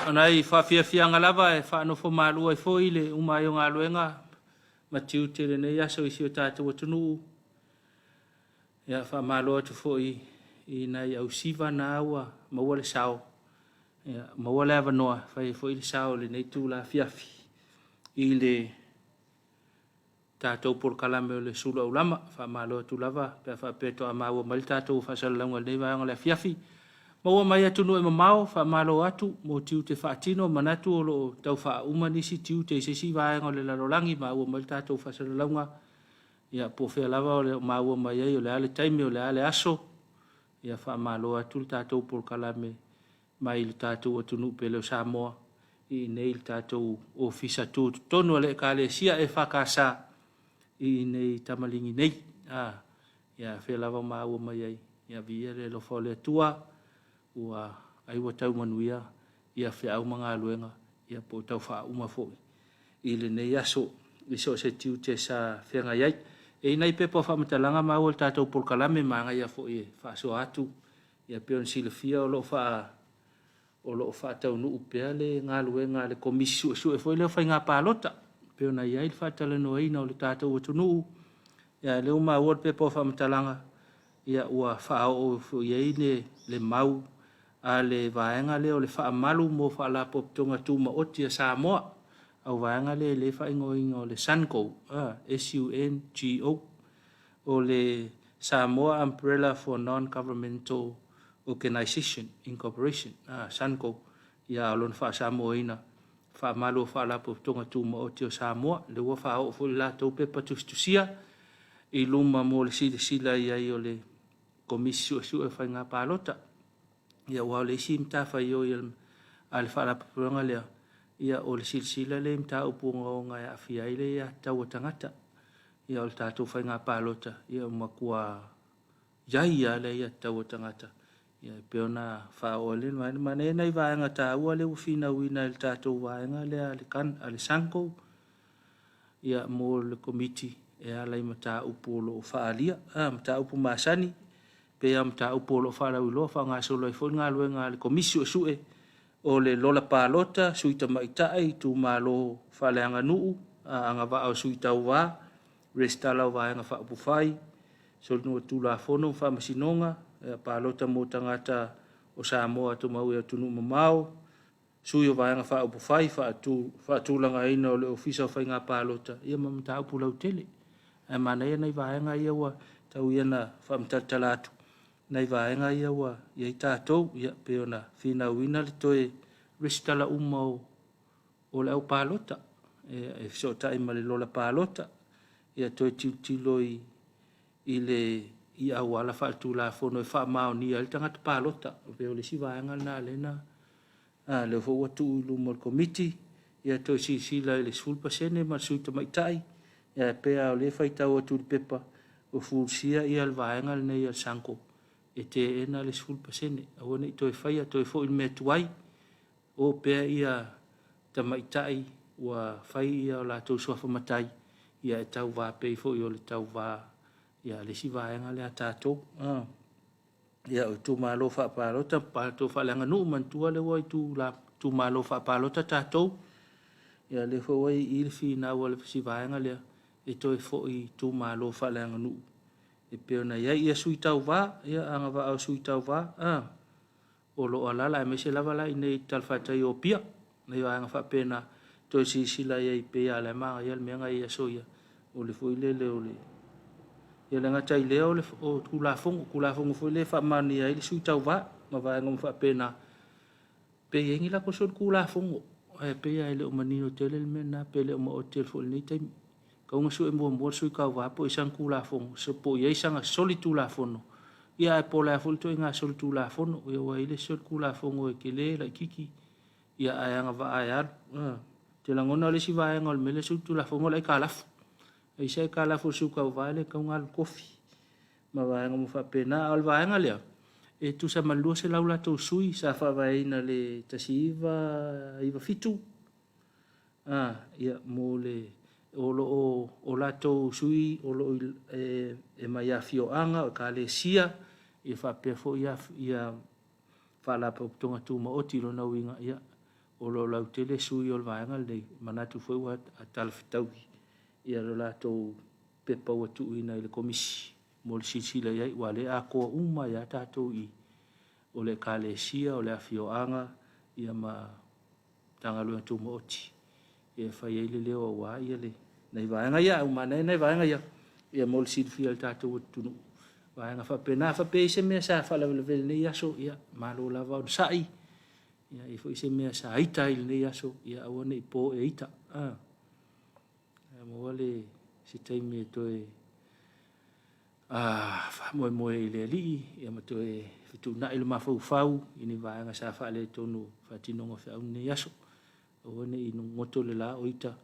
O nai faafiafiaga lava e faanofo malu ai foi le uma ai o galuega ma tiute i lenei aso i si o tatou atunuu. Ia, faamalo atu foi i nai ausiva na ua maua le sao, ia, maua le avanoa e fai ai foi le sao i lenei itula afiafi i le tatou polokalame o le sulu aulama. Faamalo atu lava pe a faapea e toa maua mai le tatou faasalalauga i lenei vaega o le afiafi. Maua mai atunuu e mamao, faamalo atu mo tiute faatino, manatu o lo o tau faauma nisi tiute i se isi vaega o le lalolagi, maua mai le tatou faasalalauga, ia po o fea lava o le maua mai ai, o le a le taimi, o le a le aso, ia faamalo atu le tatou polokalame mai le tatou atunuu pele o Samoa i inei i le tatou ofisa tutotonu a le Ekalesia EFKS i inei i Tamaligi nei. A, ia fea lava maua mai ai, ia viia le alofa o le Atua, ua ai ua tau manuia ia feau ma galuega, ia po o tau faauma foi i lenei aso i so o se tiute sa feagai ai. E i ai nai pepa o faamatalaga maua i le tatou polokalame, manaia foi e faasoa atu. Ia pei ona silafia o lo o faa o lo o faataunuu pea le galuega a le Komisi Suesue foi lea o Faiga Palota, e pei ona i ai le faatalanoaina o le tatou atunuu. Ia a o lea ua maua le pepa o faamatalaga, ia ua faaoo foi i ai le, le mau a le vaega lea o le Faamalu mo Faalapotopotoga Tumaoti a Samoa, au vaega lea i le faaigoaina o le SUNGO, S-U-N-G-O, o le Samoa Umbrella for Non-Governmental Organization Incorporation, SUNGO, ia a o lona faa-Samoaina, Faamalu o Faalapotopotoga Tumaoti o Samoa. Lea ua faaoo foi le latou pepa tusitusia i luma mo le silasila i ai o le Komisi Suesue o Faiga Palota. Ia aua o le isi matafaioi a le Faalapotopotoga lea, ia o le silasila lea i mataupu ogaoga e aafia ai le aiatatau a tagata. Ia o le tatou faiga palota, ia ua matua iai lava le aiatatau a tagata. Ia e pei ona faaoo ai le vaega. Manaia nai vaega taua lea ua finauina e le tatou vaega lea a le SUNGO, ia mo le Komiti e ala i mataupu o lo o faaalia, mataupu masani, pei lava o mataupu o lo o faalauiloa faagasolo ai foi le galuega a le Komisi Suesue o le Lola Palota, Sui Tamaitai, Itumalo Faaleaganuu, Agavaa o Sui Tauva, Resitala o Vaega Faaupufai, Soligatulafono ma Faamasinoga, Palota mo Tagata o Samoa Tumau i atunuu mamao, Sui o Vaega Faaupufai, Faatulagaina o le Ofisa o Faiga Palota, ia ma mataupu lautele. Ae manaia nai vaega ia ua tau ia ina faamatalatala atu, nai vaega ia ua i ai tatou, ia pei ona finauina le toe resitala uma o le au palota, e fesootai ma le lola palota, ia toe tilotilo i le i auala faaletulafono e faamaonia ai le tagata palota. E pei o le isi vaega lena lea na a lea foi ua tuu i luma o le Komiti, ia toe silasila i le 10% ma le Sui Tamaitai, ia e pei lava o lea e faitau atu i le pepa, ua fulisia le vaega lenei a le SUNGO e teena le 10%, aua ne i toe faia, toe foi i le mea tuai, o pea ia tamaitai ua fai ia o latou suafa matai, ia e tauva pei foi o le tauva a le isi vaega lea a tatou. Ia o itumalo faapalota, palota faaleaganuu, manatua lea ua itumalo faapalota tatou. Ia lea foi ua i i le finau a le isi vaega lea e toe foi i itumalo faaleaganuu e pei ona i ai. Ia sui tauva, ia agavaa o sui tauva, o lo o alaala aemaise lava la i inei i le talafatai o Apia, nai vaega faapena, toe silasila i ai pei lava o la e manaia le mea na i ai i aso ia, o le foi lele o le ia le gata i lea o le o Tulafono, Tulafono foi lea e faamaonia ai le sui tauva ma vaega uma faapena. Pe i ai ni latou solitulafono, ae pei lava e le o manino tele le mea lena, pe le o maoti tele foi i lenei taimi. Tatau ona sue muamua le sui tauva po o i ai sana tulafono, po o i ai sana solitulafono, ia ae po o le a foi le ituaiga solitulafono. Ia aua e i ai le isi solitulafono e tele laitiiti, ia ae agavaa e alu. Ou te lagona o le isi vaega o le mea lea o le solitulafono o le aitalafu. A i ai se aitalafu a le sui tauva e le tatau ona alu i le tofi ma vaega uma faapena. A o le vaega lea, e tusa ma le 200 latou sui sa faavaeina i le 1997, ia, mo le, o lo o, o latou sui o lo o e mai afioaga, o ekalesia, ia faapea foi ia Faalapotopotoga Tumaoti. O lona uiga, ia, o lo o lautele sui o le vaega lenei, manatu foi ua talafetaui ia lo latou pepa ua tuuina i le Komisi mo le silasila i ai, aua o lea e atoa uma ai lava tatou i i, o le Ekalesia, o le afioaga, ia ma Matagaluega Tumaoti e fai ai le leo aua nai vaega ia. Ae ua manaia nai vaega ia mo le silafia e le tatou atunuu. Vaega faapena. A faapea e i ai se mea sa faalavelave i lenei aso, ia, malo lava onosai. Ia, e i ai foi se mea sa ita ai i lenei aso, ia aua ne i po e ita. A, ia maua le, se taimi e toe a, faamoemoe i le Alii, ia ma toe fetuunai le mafaufau i ni vaega sa faaletonu faatinoga o feau i lenei aso. Aua ne i goto le la o ita,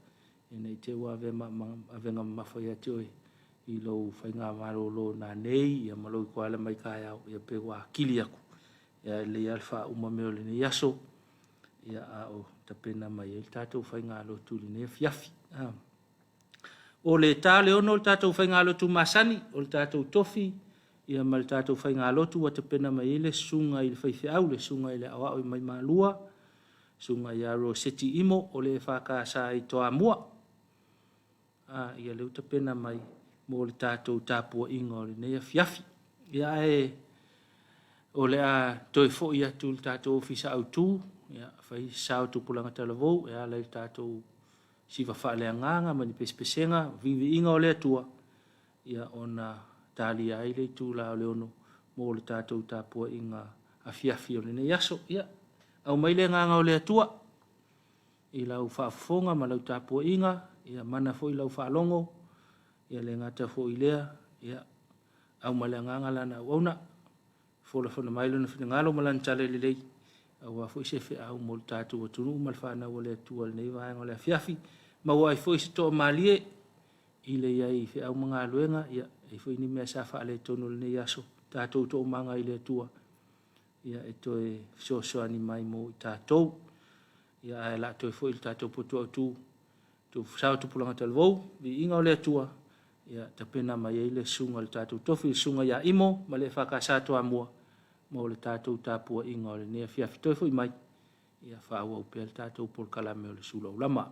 ina ne i te i ua avea ma avega mamafa ia te oe i lou faigamalolo nanei ia ma lou ituala mai taeao, ia pe ua atili atu. Ia ae lelei lava le faauma mea o lenei aso, ia a o tapena mai ai le tatou faigalotu i lenei afiafi. O le ta o le 6:00 le tatou faigalotu masani, o le tatou tofi ia ma le tatou faigalotu ua tapena mai ai le susuga i le faifeau, le susuga i le aoao mai Malua, susuga ia Roseti Imo o le EFKS i Toamua. A, ia lea ua tapena mai mo le tatou tapuaiga o lenei afiafi. Ia ae o le a toe foi atu i le tatou Ofisa Autu, ia, fai se sao o Tupulaga Talavou e ala i le tatou siva faaleagaga ma ni pesepesega, viiviiga o le Atua, ia ona talia ai le itula o le 6:00 mo le tatou tapuaiga afiafi o lenei aso. Ia, aumai le agaga o le Atua i lau faafofoga ma lau tapuaiga, ia mana foi lau faalogo, ia le gata foi i lea, ia auma le agaga lana auauna, folafolaina mai lona finagalo ma lana talalelei, aua foi se feau mo le tatou atunuu ma le fanau a le Atua i lenei vaega o le afiafi. Maua ai foi se toamalie i le i ai i feau ma galuega, ia, e i ai foi ni mea sa faaletonu i lenei aso, tatou toomaga i le Atua, ia e toe fesoasoani mai mo i tatou. Ia ae o le a toe foi le tatou potu autu, sao tupulaga talavou, viiga o le Atua, ia tapena mai ai le susuga i le tatou tofi, le susuga ia Imo ma le EFKS Toamua mo le tatou tapuaiga o lenei afiafi. Toe foi mai, ia faaauau pea le tatou polokalame o le Sula Aulama.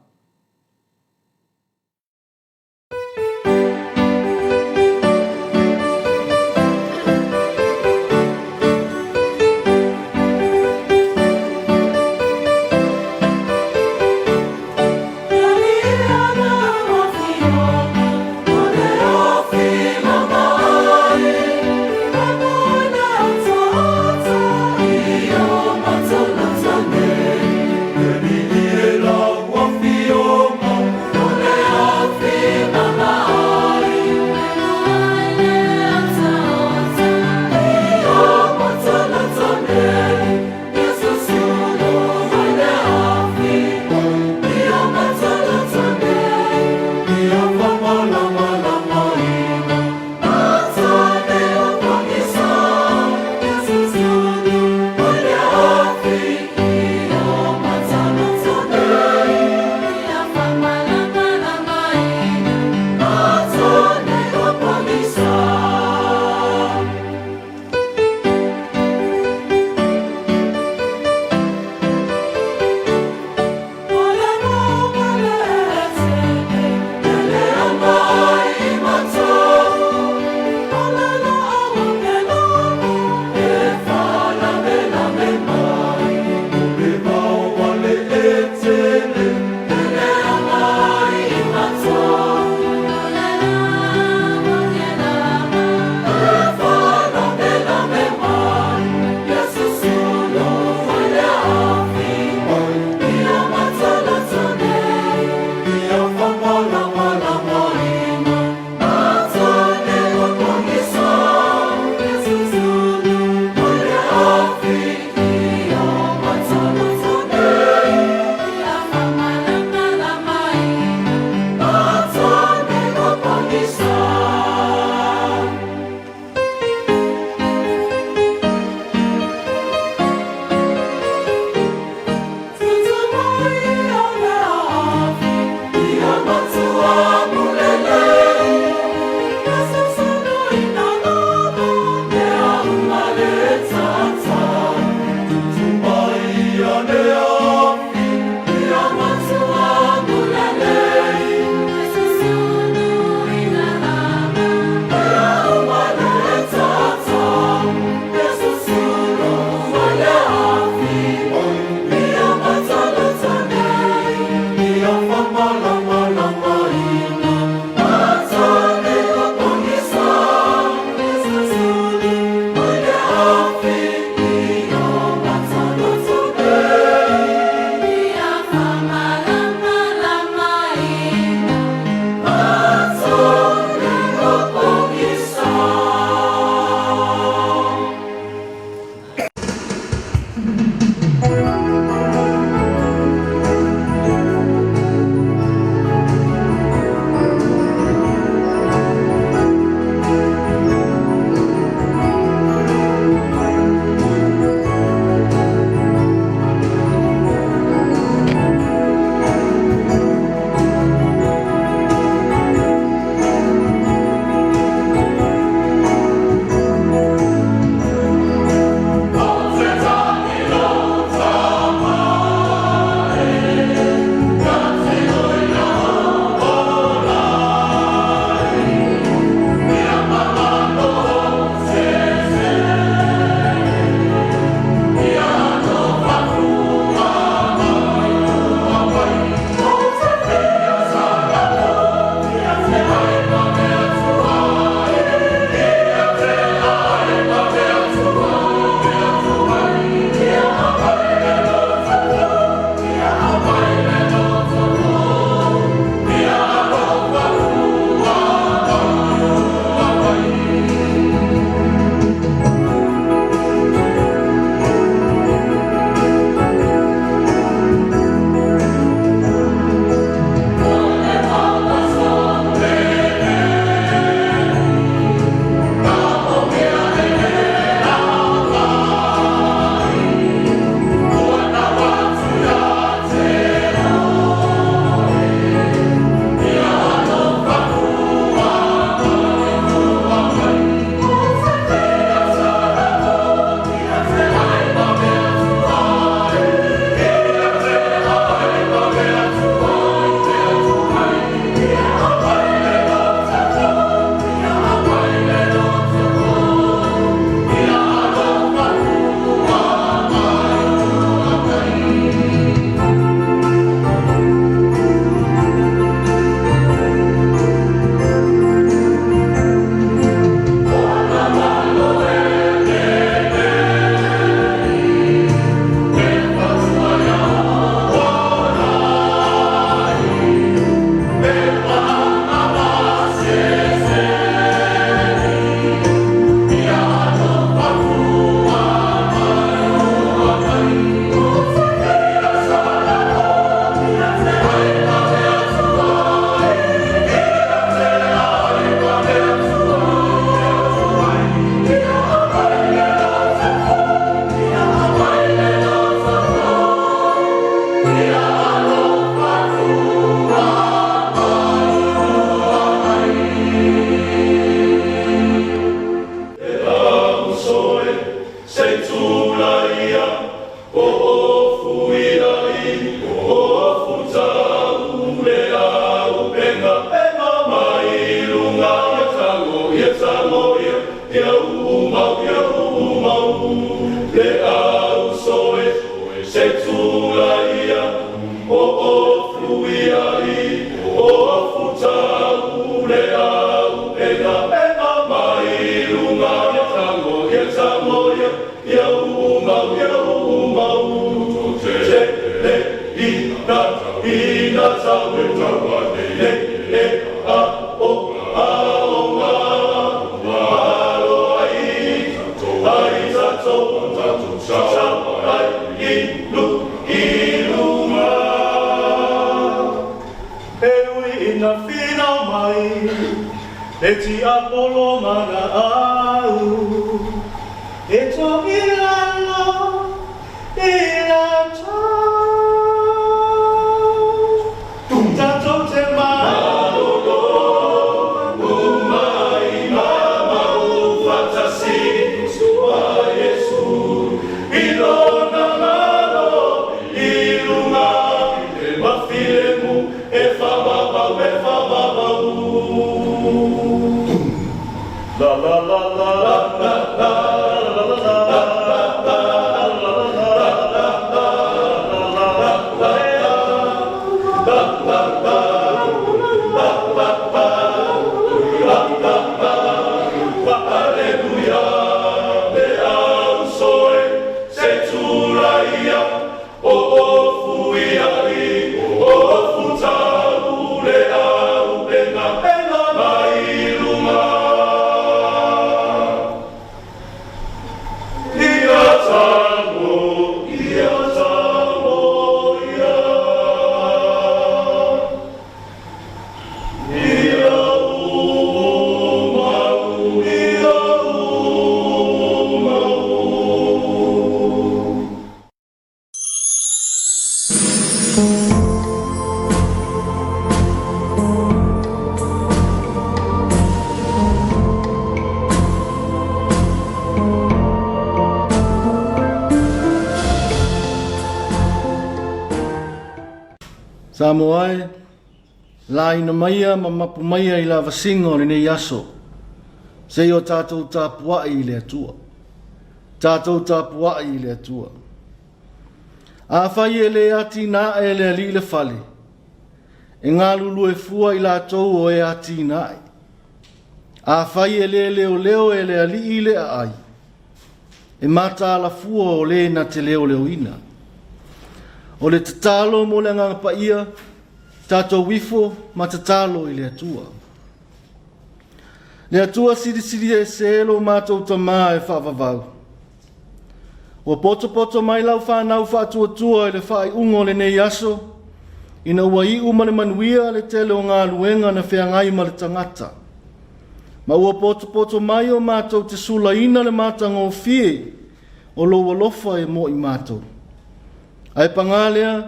E ui ina finau mai le tiapolo ma na au e to i lalo i latou. Tatou te malolo uma i mamau faatasi ma Iesu i lona malo i luga ma filemu e faavavau e faavavau. La la la la la la la la la la Aleluia, le au soe se tulaia o ofu iai o futau le au penga mai luga. Ia tango, ia tango, ia. Ia umau, ia umau. Samoa e, laina maia ma mapu maia i lavasiga o lenei aso, se i o tatou tapuai i le Atua. Tatou tapuai i le Atua. Afai e le atinae e le Alii le fale, e galulue fua i latou o e atinae. Afai e le leoleo e le Alii le aai, e mataala fua o le na te leoleoina. O le tatalo mo le Agaga Paia, tatou ifo ma tatalo i le Atua. Le Atua silisili ese lo matou Tamā e faavavau. Ua potopoto mai lau fanau faatuatua i le faaiuga o lenei aso, ina ua iu ma le manuia le tele o galuega na feagai ma le tagata. Ma ua potopoto mai o matou te sulaina le matagofie o lou alofa e mo i matou. Ae pagā lea,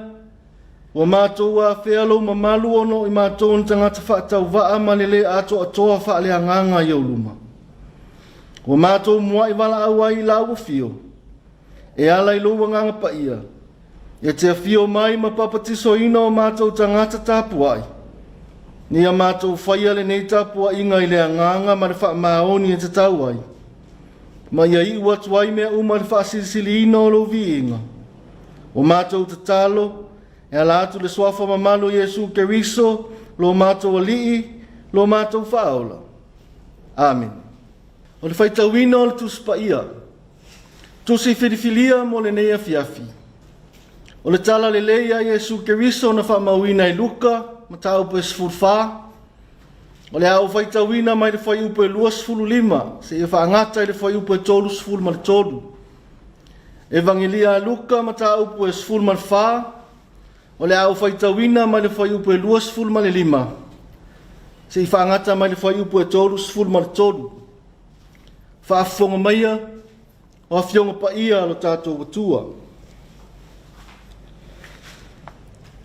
ua matou afea lou mamalu ona o i matou ni tagata faatauvaa ma le lē atoatoa faaleagaga i ou luma. Ua matou muai valaau ai i lau afio, e ala i lou Agaga Paia, e te afio mai ma papatisoina o matou tagata tapuai, ina ia matou faia lenei tapuaiga i le agaga ma le faamaoni e tatau ai, ma ia iu atu ai mea uma i le faasilisiliina o lou viiga. Ua matou tatalo e ala atu le suafa mamalu o Iesu Keriso, lo matou Alii, lo matou Faaola. Amene. O le faitauina o le Tusi Paia, Tusi filifilia mo lenei afiafi. O le Tala Lelei a Iesu Keriso na faamauina e Luka, mataupu e 14. O le a ou faitauina mai le fuaiupu e 25 seia faagata i le fuaiupu e 33. Evagelia a Luka, mataupu e 14, o le a ou faitauina mai le fuaiupu e 25 seia faagata mai le fuaiupu e 33. Faafofoga maia o Afioga Paia a lo tatou Atua.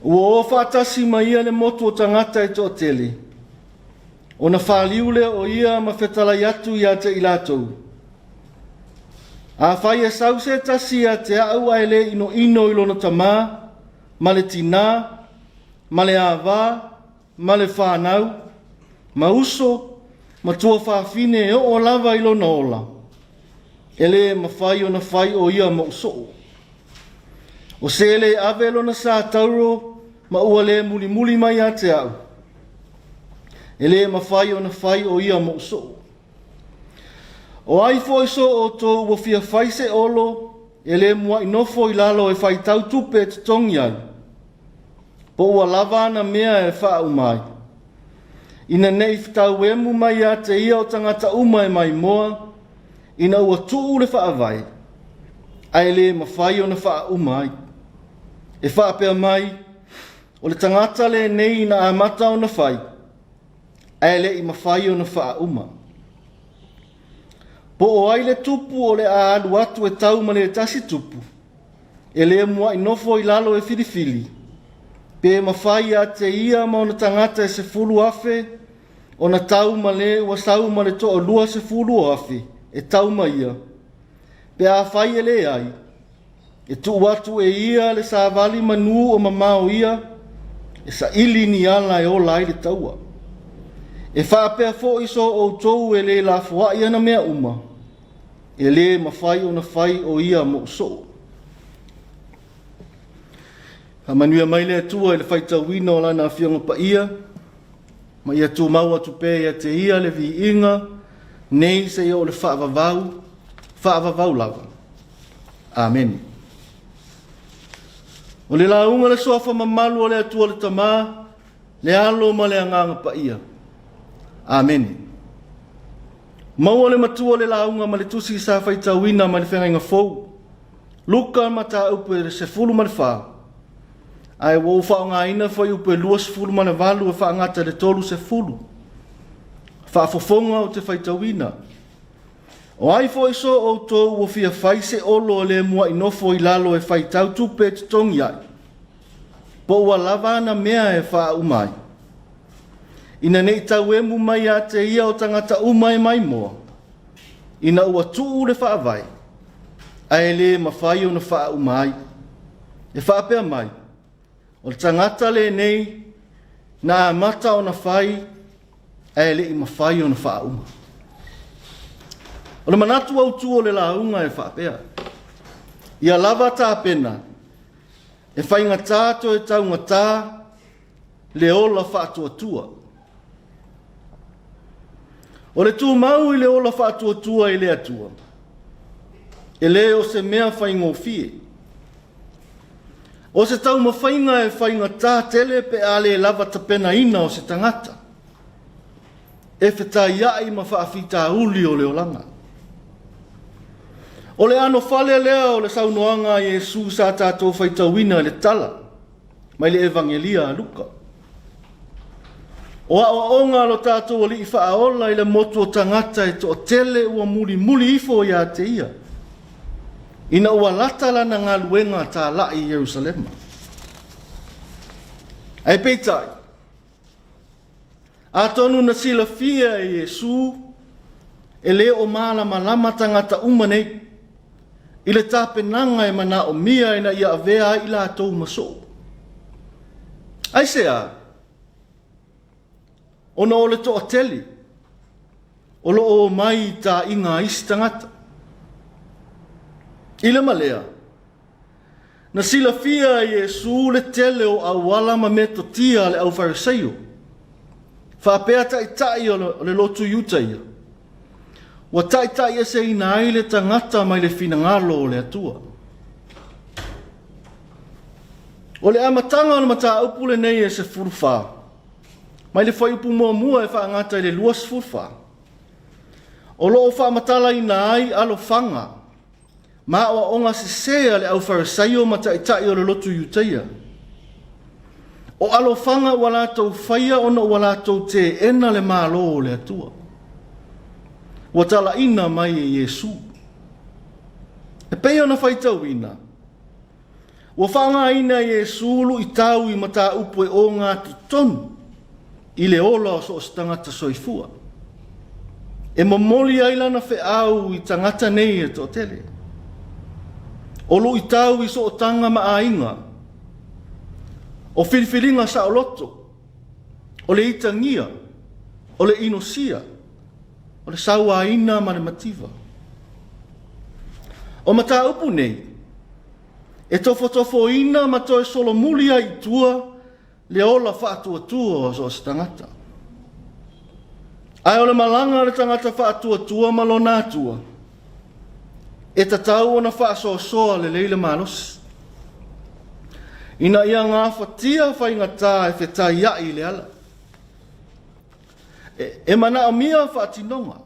Ua o faatasi ma ia le motu o tagata e toatele, ona faliu lea o ia ma fetalai atu ia te i latou. Afai e sau se tasi ia te au ae le inoino i lona tamā, ma le tinā, ma le avā, ma le fanau, ma uso, ma tuafafine e oo lava i lona ola, e le mafai ona fai o ia moʻu soo. O se le ave lona sa tauro ma ua le mulimuli mai ia te au, e le mafai ona fai o ia moʻu soo. O ai foi so outou ua fia fai se olo e le muai nofo i lalo e faitau tupe e totogi ai, po ua lava ana mea e faauma ai. Ina ne i tauemu mai ia te ia o tagata uma e maimoa, ina ua tuu le faavae, ae le mafai ona faauma ai. E faapea mai, o le tagata lenei na amata ona fai, ae le i mafai ona faauma. Po o ai le tupu o le a alu atu e tau ma le tasi tupu, e le muai nofo i lalo e filifili, pe mafai ia te ia ma ona tagata e 10,000 ona tau ma le ua sau ma le toa 20,000 e tau ma ia, pe afai e leai, e tuu atu e ia le savali manu o mamao ia, e saili ni ala e ola ai le taua. E faapea foi so outou e le lafoai ana mea uma, e le mafai ona fai o ia mou soo. Faamanuia mai le Atua i le faitauina o Lana Afioga Paia, ma ia tumau atu pea ia te Ia le viiga, nei seia oo i le faavavau, faavavau lava. Amene. O le lauga le suafa mamalu o le Atua le Tama, le Alo ma le Agaga Paia. Amene. Maua le matua le lauga ma le tusi sa faitauina mai le Feagaiga Fou. Luka mataupu e 14, ae ua ou faaaogaina fuaiupu e 28 e faagata i le 30. Faafofoga ou te faitauina. O ai foi so outou ua fia fai se olo e le muai nofo i lalo e faitau tupe e totogi ai, po ua lava ana mea e faauma ai, ina ne i tauemu mai ia te ia o tagata uma e maimoa, ina ua tuu le faavae, ae le mafai ona faauma ai. E faapea mai, o le tagata lenei na amata ona fai, ae le i mafai ona faauma. O le manatu autu o le lauga e faapea, ia lava tapena, e faigata toe taugata le ola faatuatua. O le tumau i le ola faatuatua i le Atua, e le o se mea faigofie. O se taumafaiga e faigata tele pe a le lava tapenaina o se tagata, e fetaiai ma faafitauli o le olaga. O le anofale lea o le saunoaga a Iesu sa tatou faitauina i le tala mai le Evagelia a Luka. O aoaoga a lo tatou Alii Faaola i le motu o tagata e toatele ua mulimuli ifo ia te ia, ina ua lata lana galuega talai i Ierusalema. Ae peitai, atonu na silafia e Iesu e le o malamalama tagata uma nei i le tapenaga e manaomia ina ia avea ai i latou ma soo. Aisea? Ona o le toatele o lo o omai i taaiga a isi tagata. I le ma lea, na silafia e Iesu le tele o auala ma metotia a le aufariseio, faapea taitai o le lotu Iutaia, ua taitaieseina ai le tagata mai le finagalo o le Atua. O le amataga o le mataupu lenei e 14, mai le fuaiupu muamua e faagata i le 24, o lo o faamatalaina ai alofaga ma aoaoga sesē a le aufarisaio ma taitai o le lotu Iutaia. O alofaga ua latou faia ona ua latou teena le Malo o le Atua, ua talaina mai e Iesu. E pei ona faitauina, ua faaaogaina e Iesu luitau i mataupu e ogatotonu i le ola o so o se tagata soifua, e momoli ai lana feau i tagata nei e toatele. O luitau i sootaga ma aiga, o filifiliga saoloto, o le itagia, o le inosia, o le sauaina ma le mativa. O mataupu nei, e tofotofoina ma toe solomuli ai i tua le ola faatuatua o so o se tagata. Ae o le malaga a le tagata faatuatua ma lona Atua, e tatau ona faasoasoa lelei le malosi, ina ia gafatia faigata e fetaiai i le ala. E manaomia faatinoga.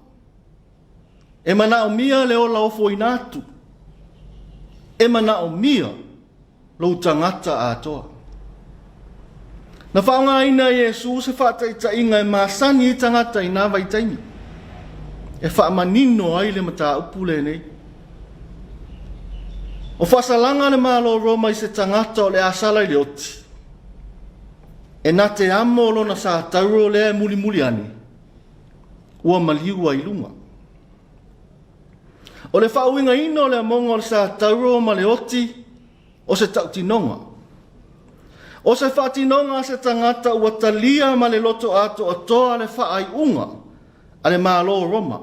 E manaomia le ola ofoina atu. E manaomia lou tagata atoa. Na faaaogaina e Iesu se faataitaiga e masani ai tagata i na vaitaimi, e faamanino ai le mataupu lenei. O faasalaga a le Malo o Roma i se tagata o le a sala i le oti, e na te amo lona satauro lea e mulimuli ane, ua maliu ai i luga. O le faauigaina o le amoga o le satauro ma le oti o se tautinoga. O se faatinoga a se tagata ua talia ma le loto atoatoa le faaiuga a le Malo o Roma.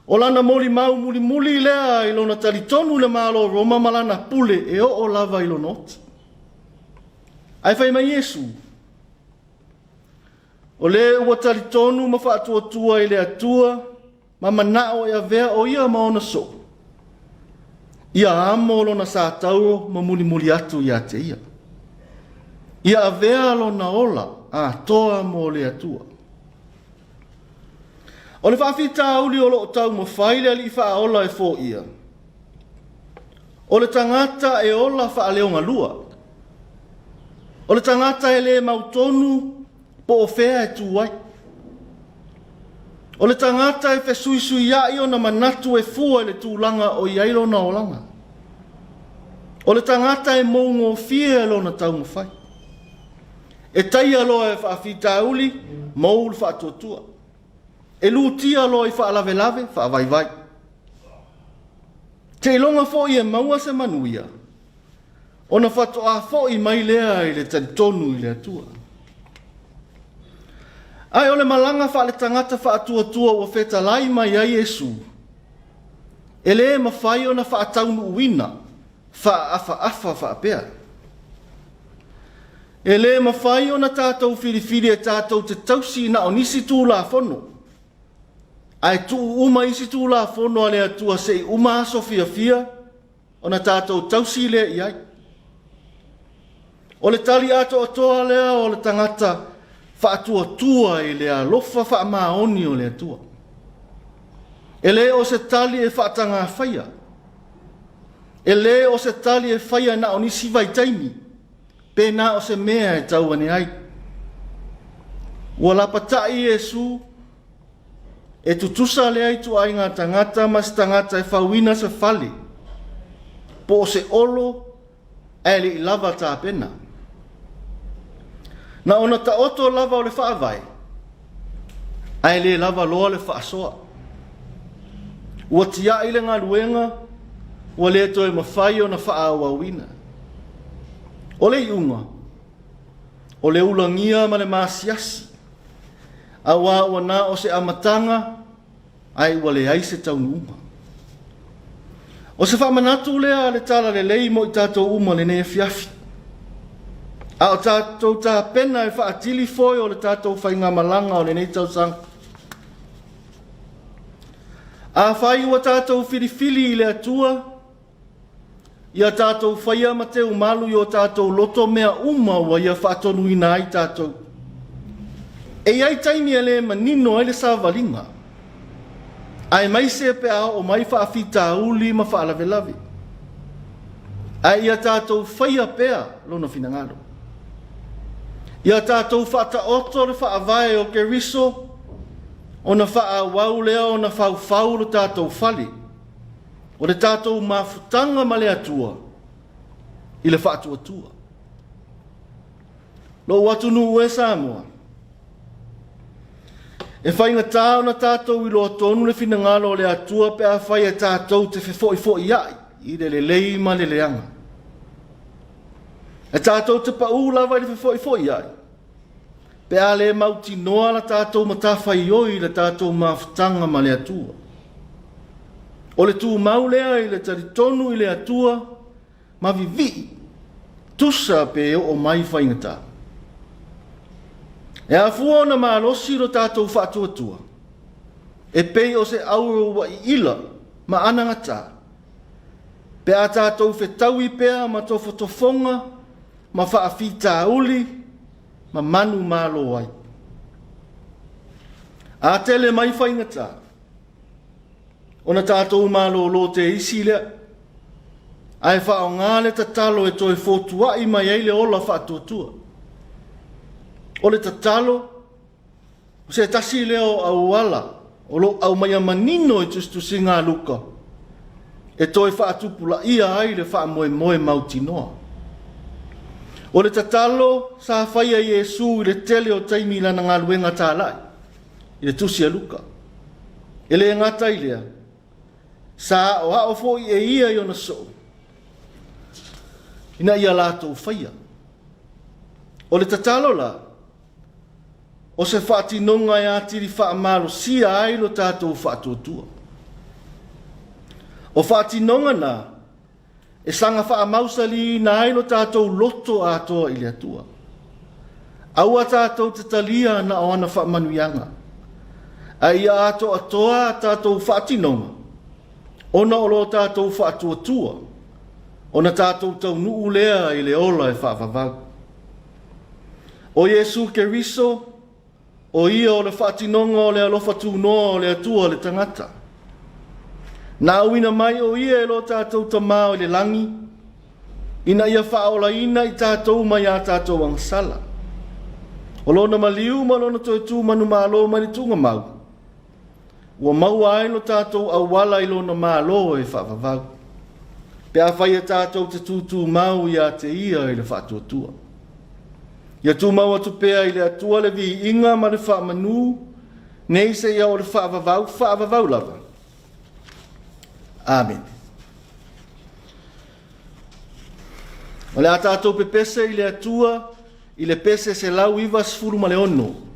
O lana molimau mulimuli lea i lona talitonu i le Malo o Roma ma lana pule e oo lava i lona oti. Ae fai mai Iesu, O le ua talitonu ma faatuatua i le Atua ma manao e avea o ia ma ona soo, ia amo lona satauro ma mulimuli atu ia te ia. Ia avea lona ola atoa mo le Atua. O le faafitauli o lo o taumafai le Alii Faaola e foia, o le tagata e ola faaleogalua, o le tagata e le mautonu po o fea e tu ai. O le tagata e fesuisuia'i ona manatu e fua i le tulaga o i ai lona olaga. O le tagata e mougofie lona taumafai. E taia loa e faafitauli, mou le faatuatua. E lutia loa i faalavelave, faavaivai. Seiloga foi e maua se manuia, ona faatoa foi mai lea i le talitonu i le Atua. Ae o le malaga faaletagata faatuatua ua fetalai mai ai Iesu, e le mafai ona faataunuuina faaafaafa faapea. E le mafai ona tatou filifili e tatou te tausi na o nisi Tulafono, ae tuu uma isi Tulafono a le Atua se i uma aso fiafia ona tatou tausi lea i ai. O le tali atoatoa lea o le tagata faatuatua i le alofa faamaoni o le Atua. E le o se tali e faatagafaia. E le o se tali e faia na o nisi vaitaimi, pe na o se mea e tau ane ai. Ua lapatai Iesu E tutusa lea ituaiga tagata ma se tagata e fauina se fale, po o se olo ae le i lava tapena. Na ona taoto lava o le faavae, ae le lava loa le faasoa. Ua tiai le galuega, ua le toe mafai ona faaauauina. O le iuga, o le ulagia ma le maasiasi, aua ua na o se amataga ae ua leai se taunuuga. O se faamanatu lea a le Talalelei mo i tatou uma lenei afiafi. A o tatou tapena e faatili foe o le tatou faigamalaga o lenei tausaga. Afai ua tatou filifili i le Atua, Ia tatou faia ma teumalu i o tatou loto mea uma ua Ia faatonuina ai tatou. E i ai taimi e le manino ai le savaliga, aemaise pe a oo mai faafitauli ma faalavelave. Ae ia tatou faia pea Lona finagalo. Ia tatou faataoto le faavae o Keriso ona faaauau lea ona faufau lo tatou fale. O le tatou mafutaga ma le Atua i le faatuatua. Lou atunuu e Samoa, e faigata ona tatou iloa tonu le finagalo o le Atua pe afai e tatou te fefoifoiai i le lelei ma le leaga. E tatou te paū lava i le fefoifoiai, Pe a le mautinoa la tatou matafaioi i le tatou mafutaga ma le Atua. O le tumau lea i le talitonu i le Atua ma vivii, tusa pe oo mai faigata. E afua ona malosi lo tatou faatuatua, e pei o se auro ua iila ma anagata, pe a tatou fetaui pea ma tofotofoga ma faafitauli ma manumalo ai. A tele mai faigata, ona tatou malōlō teisi lea, ae faaaogā le tatalo e toe fotua'i mai ai le ola faatuatua. O le tatalo, o se tasi lea o auala o lo o aumaia manino i tusitusiga a Luka e toe faatupulaia ai le faamoemoe mautinoa. O le tatalo sa faia e Iesu i le tele o taimi i lana galuega talai i le tusi a Luka. E le gata i lea, sa aoao foi e ia i ona soo ina ia latou faia. O le tatalo la, o se faatinoga e atili faamalosia ai lo tatou faatuatua. O faatinoga na e saga faamausaliina ai lo tatou loto atoa i le Atua. Aua tatou te talia na o ana faamanuiaga, a ia atoatoa a tatou faatinoga ona o lo tatou faatuatua, ona tatou taunuu lea i le ola e faavavau. O Iesu Keriso, o Ia o le faatinoga o le alofa tunoa o le Atua le tagata. Na auina mai o Ia e lo tatou Tamā i le lagi, ina ia faaolaina i tatou mai a tatou agasala. O Lona maliu ma Lona toe tu manumalo mai le tuugamau, ua maua ai lo tatou auala i Lona Malo e faavavau, pe afai e tatou te tutumau ia te Ia i le faatuatua. Ia tumau atu pea i le Atua le viiga ma le faamanu, nei seia o le faavavau, faavavau lava. Amene. O le a tatou pepese i le Atua i le pese 196.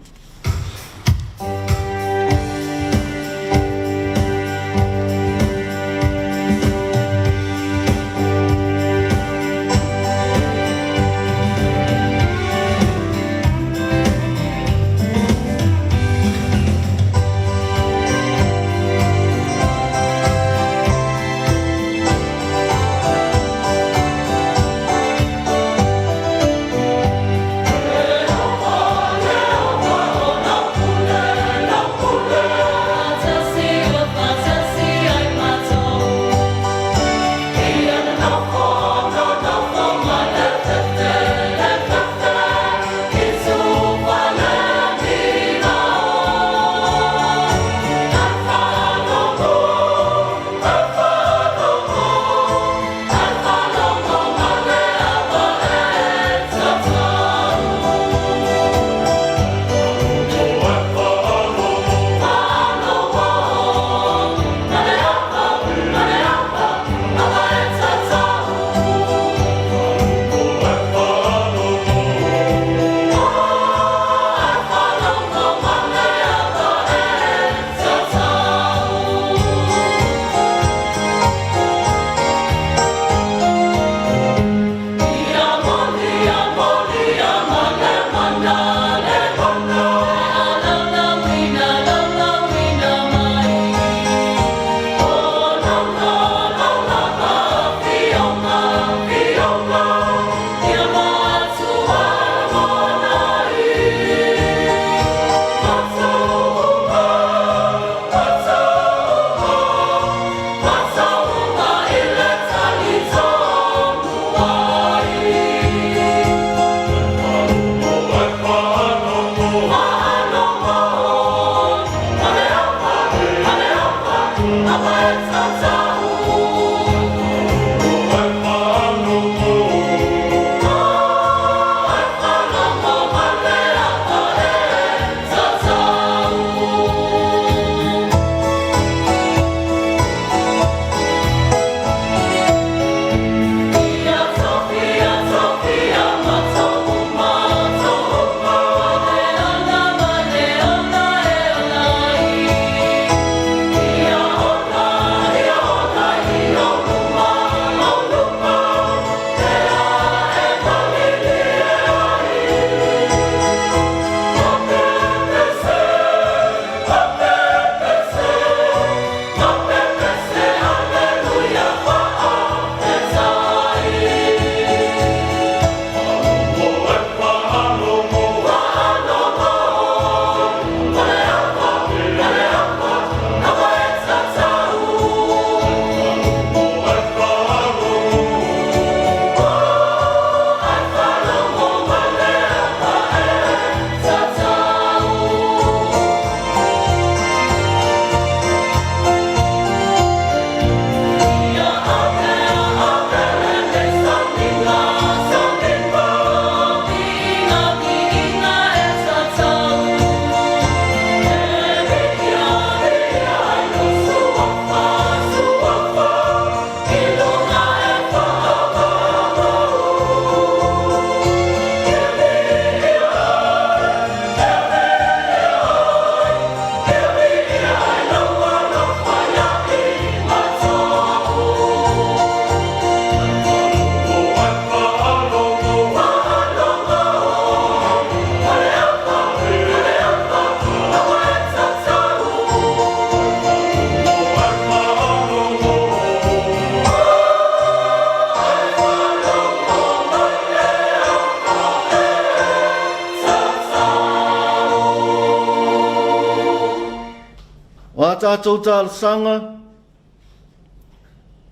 O a tatou talosaga,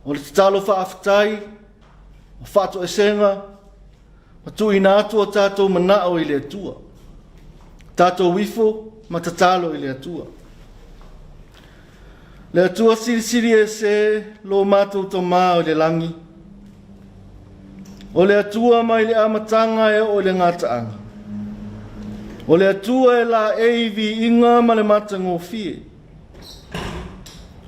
o le tatalo faafetai, o faatoesega, ma tuuina atu o tatou manao i le Atua. Tatou ifo ma tatalo i le Atua. Le Atua silisili ese lo matou Tamā o le lagi. O le Atua mai le amataga e oo i le gataaga. O le Atua e laei viiga ma le matagofie.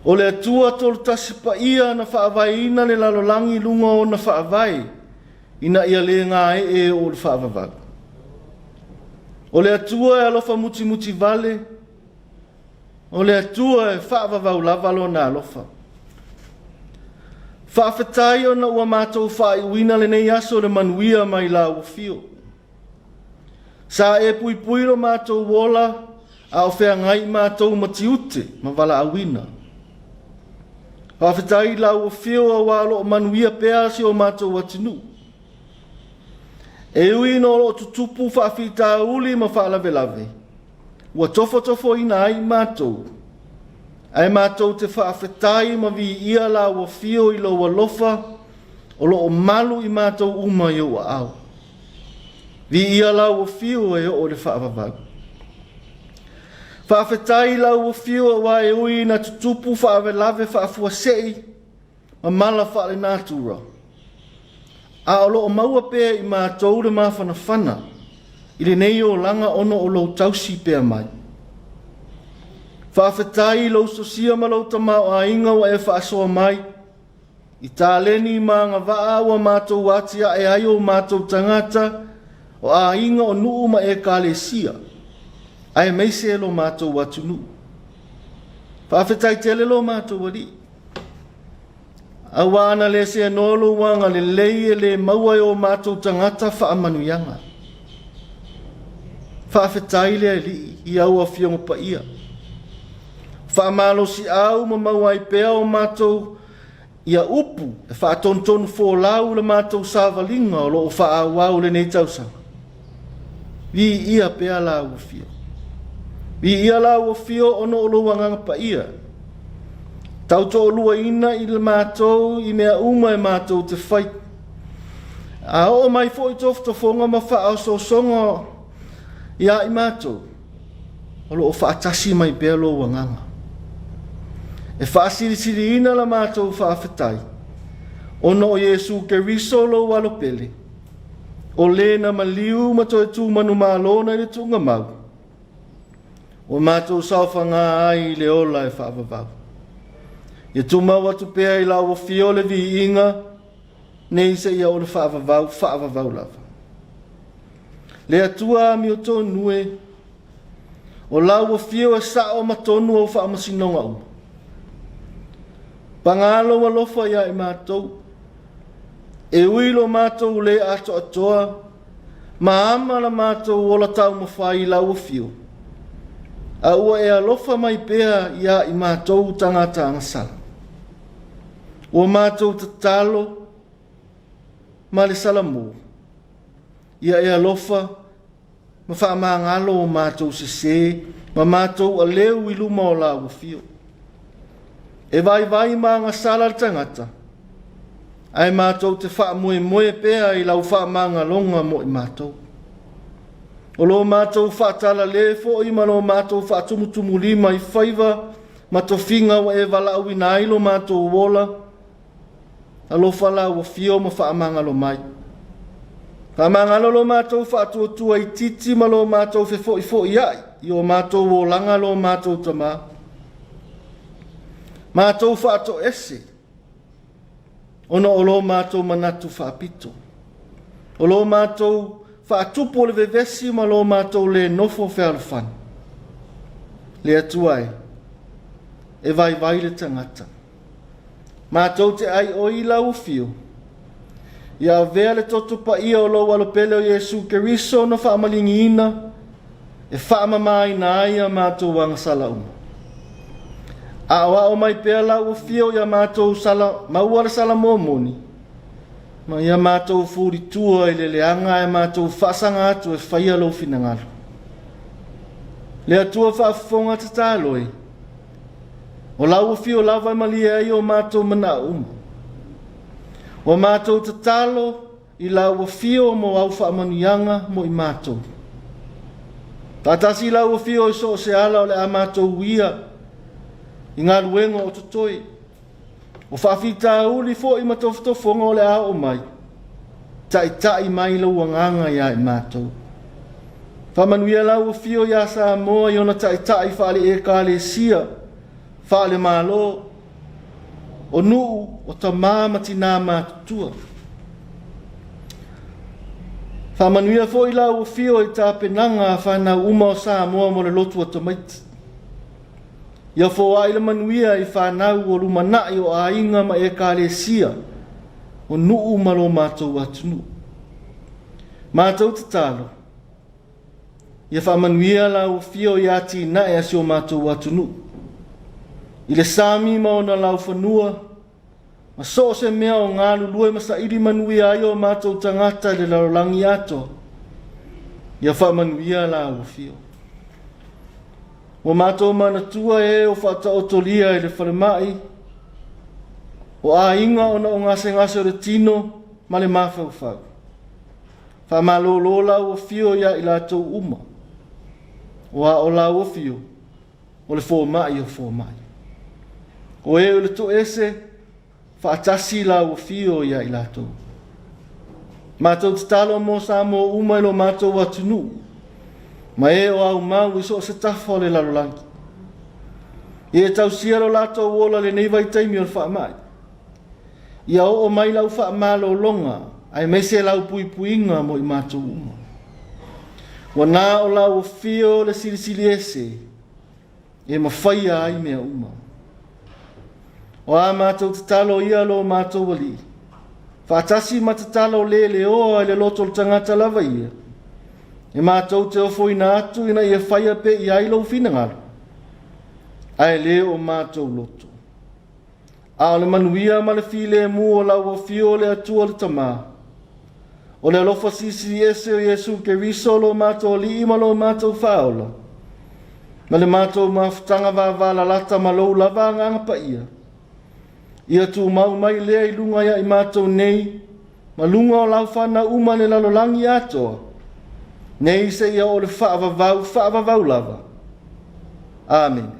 O le Atua tolutasi paia na faavaeina le lalolagi i luga o ona faavae ina ia le gaee e oo i le faavavau. O le Atua e alofa mutimuti vale, o le Atua e faavavau lava lona alofa. Faafetai ona ua matou faaiuina lenei aso i le manuia mai lau afio. Sa e puipui lo matou ola a o feagai matou ma tiute ma valaauina. Faafetai i lau afio aua o lo o manuia pea si o matou atunuu. E ui ina o lo o tutupu faafitauli ma faalavelave, ua tofotofoina ai matou, ae matou te faafetai ma viia lau afio i lou alofa o lo o malu i matou uma i ou aao. Viia lau afio e oo i le faavavau. Faafetai i lau afio aua e ui ina tutupu faalavelave faafuasei ma mala faalenatura, a o lo o maua pea i matou le mafanafana i lenei olaga ona o lou tausi pea mai. Faafetai i lou sosia ma lou tamaoaiga ua e faasoa mai i taleni ma agavaa ua matou atiae ai o matou tagata, o aiga, o nuu ma ekalesia, aemaise lo matou atunuu. Faafetai tele lo matou Alii, aua ana le seanoa lou agalelei e le maua e o matou tagata faamanuiaga. Faafetai le Alii i au Afioga Paia. Faamalosiau ma maua ai pea o matou ia upu e faatonutonu folau le matou savaliga o lo o faaauau lenei tausaga. Viia pea lau afio. Viia lau afio ona o lou agaga paia. Tautoaluaina i le matou i mea uma e matou te fai. A oo mai foi tofotofoga ma faaosoosoga ia i matou, o lo o faatasi mai pea lou agaga. E faasilisiliina la matou faafetai, ona o Iesu Keriso lou alo pele, o le na maliu ma toe tu manumalo nai le tuugamau, ua matou saofaga ai i le ola e faavavau. Ia tumau atu pea i lau afio le viiga, nei seia oo le faavavau, faavavau lava. Le Atua amiotonu e, o lau afio e sao ma tonu au faamasinoga uma. Paga lou alofa ia i matou, e ui lo matou le atoatoa, ma ama la matou ola taumafai i lau afio, a ua e alofa mai pea ia i matou tagata agasala. Ua matou tatalo ma le Salamo, ia e alofa ma faamagalo o matou sesē ma matou aleu i luma o lau afio. E vaivai ma agasala le tagata, ae matou te faamoemoe pea i lau faamagaloga mo i matou. O lo matou faatalale foi ma lo matou faatumutumulima i faiva ma tofiga ua e valaauina ai lo matou ola, alofa lau afio ma faamagalo mai. Faamagalo lo matou faatuatua itiiti ma lo matou fefoifoiai i o matou olaga lo matou tamā. Matou faatoese ona o lo matou manatu faapito, o lo matou faatupu o le vevesi ma lo matou le nofo fealofani. Le Atua e, e vaivai le tagata. Matou te aioi i lau afio, ia avea le toto paia o lou alo pele o Iesu Keriso na faamaligiina e faamamaina ai a matou agasala uma. Aoao mai pea lau afio ia matou sala, maua le sala moni, ma ia matou fulitua i le leaga ae matou faasaga atu e faia lou finagalo. Le Atua faafofoga tatalo e, O lau afio lava e malie ai o matou manao uma. Ua matou tatalo i lau afio mo au faamanuiaga mo i matou. Faatasi lau afio i so o se ala o le a matou uia i galuega o totoe. O faafitauli foi ma tofotofoga o le a oo mai, taitai mai lou agaga ia i matou. Faamanuia lau afio ia Samoa i ona taitai faale-Ekalesia, faale-Malo, o nuu, o tamā ma tinā matutua. Faamanuia foi lau afio i tapenaga a fanau uma o Samoa mo le lotu a tamaiti. Ia foai le manuia i fanau o lumanai o aiga ma ekalesia o nuu ma lo matou atunuu. Matou tatalo, ia faamanuia lau afio i atinae a si o matou atunuu, i le sami ma ona laufanua, ma so o se mea o galulue ma saili manuia ai o matou tagata i le lalolagi atoa. Ia faamanuia lau afio. Ua matou manatua e o faataotolia i le falemai, o aiga ona o gasegase o le tino ma le mafaufau. Faamalolo lau afio ia i latou uma, aua o lau afio o le fomai o fomai. O e o le toese, faatasi lau afio ia i latou. Matou tatalo mo Samoa uma i lo matou atunuu, ma e o aumau i so o se tafa o le lalolagi. Ia e tausia lo latou ola i lenei vaitaimi o le faamai. Ia oo mai lau faamalologa aemaise lau puipuiga mo i matou uma. Ua na o lau afio le Silisili Ese e mafaia ai mea uma. O a matou tatalo ia lo matou Alii, faatasi ma tatalo leleoa i le loto o le tagata lava ia, e matou te ofoina atu ina ia faia pea i ai lou finagalo, ae le o matou loto. A o le manuia ma le filemu o lau afio o le Atua le Tama, o le alofa silisili ese o Iesu Keriso lo matou Alii ma lo matou Faaola, ma le matou mafutaga vavalalata ma lou lava Agaga Paia, ia tumau mai lea i luga ia i matou nei, ma luga o lau fanau uma i le lalolagi atoa, nei seia oo i le faavavau faavavau lava. Amene.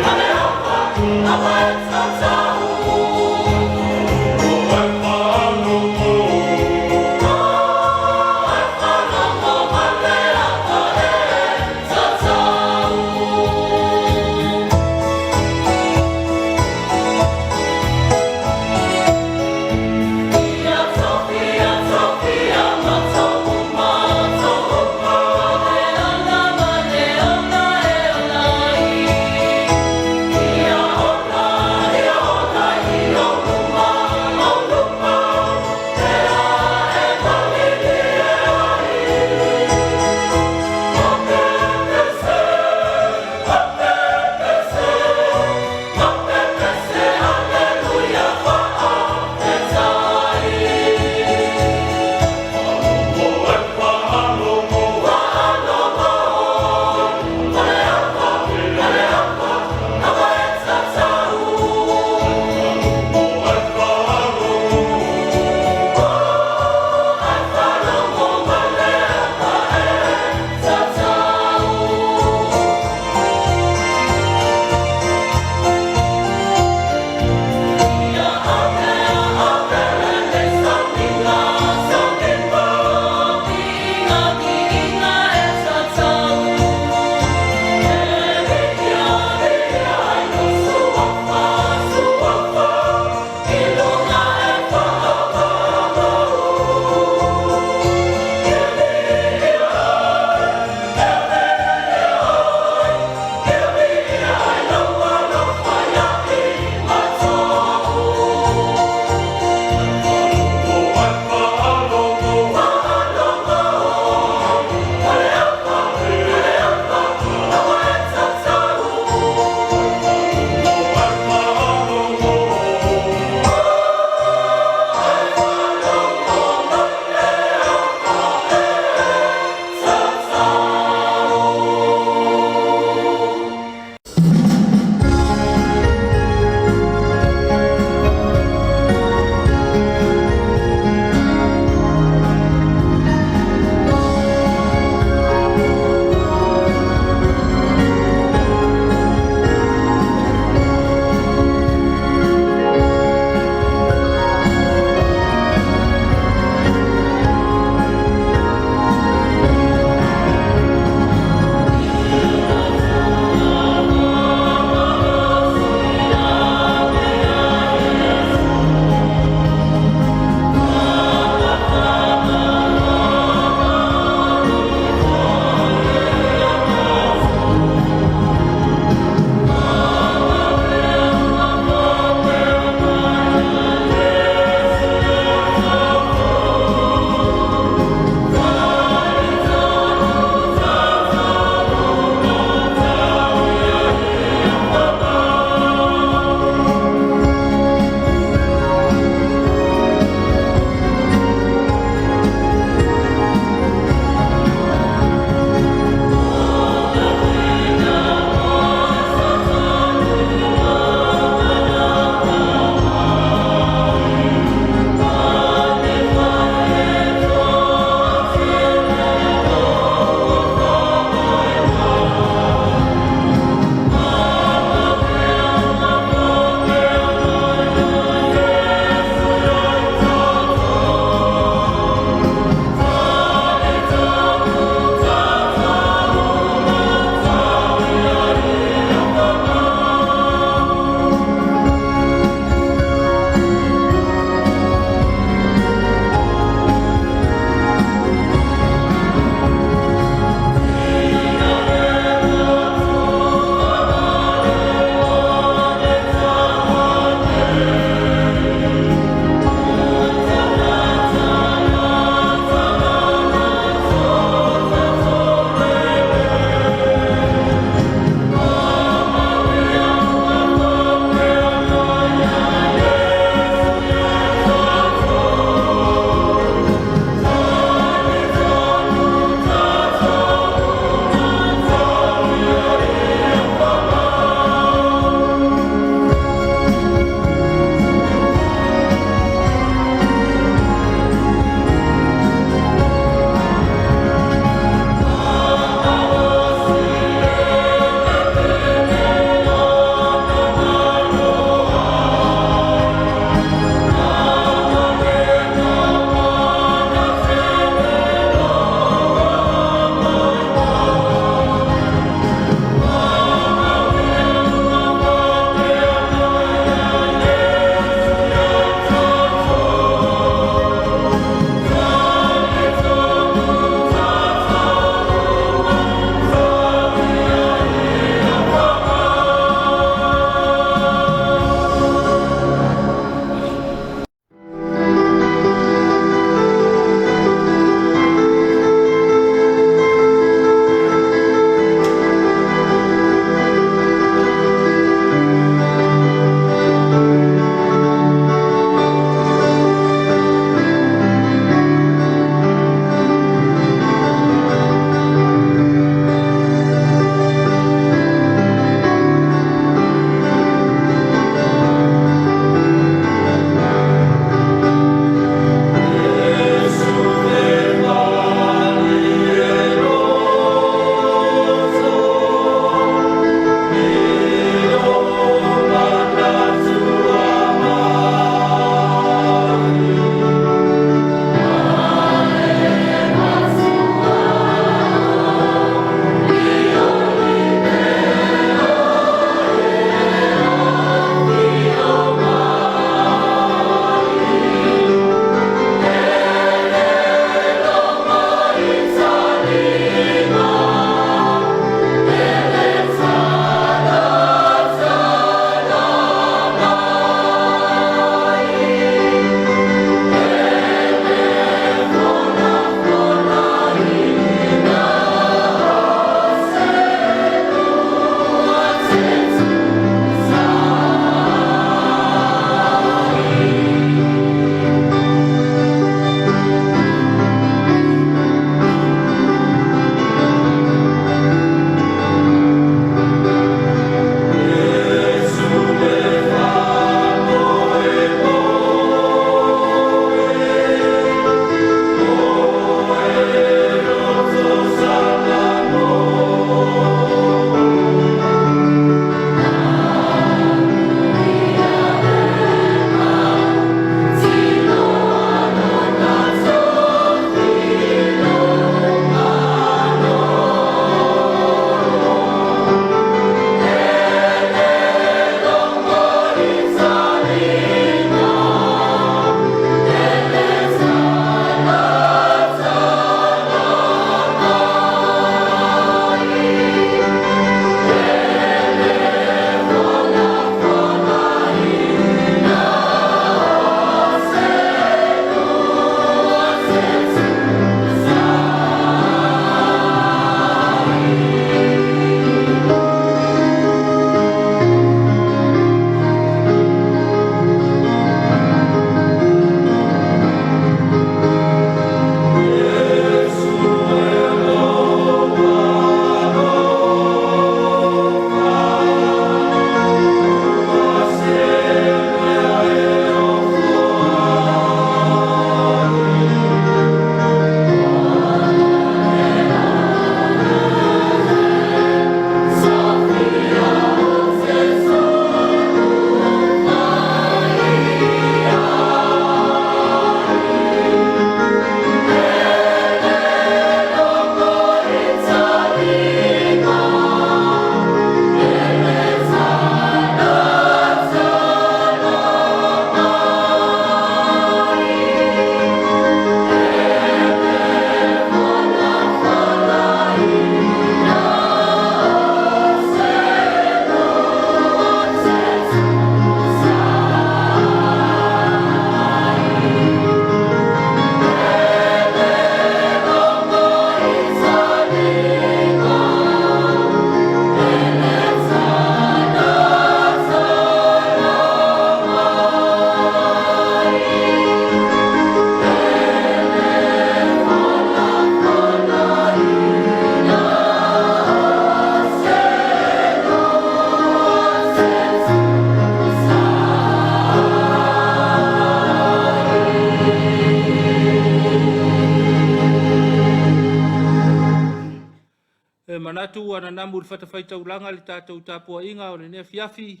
manatu ua nanamu i le fatafaitaulaga le tatou tapuaiga o lenei afiafi,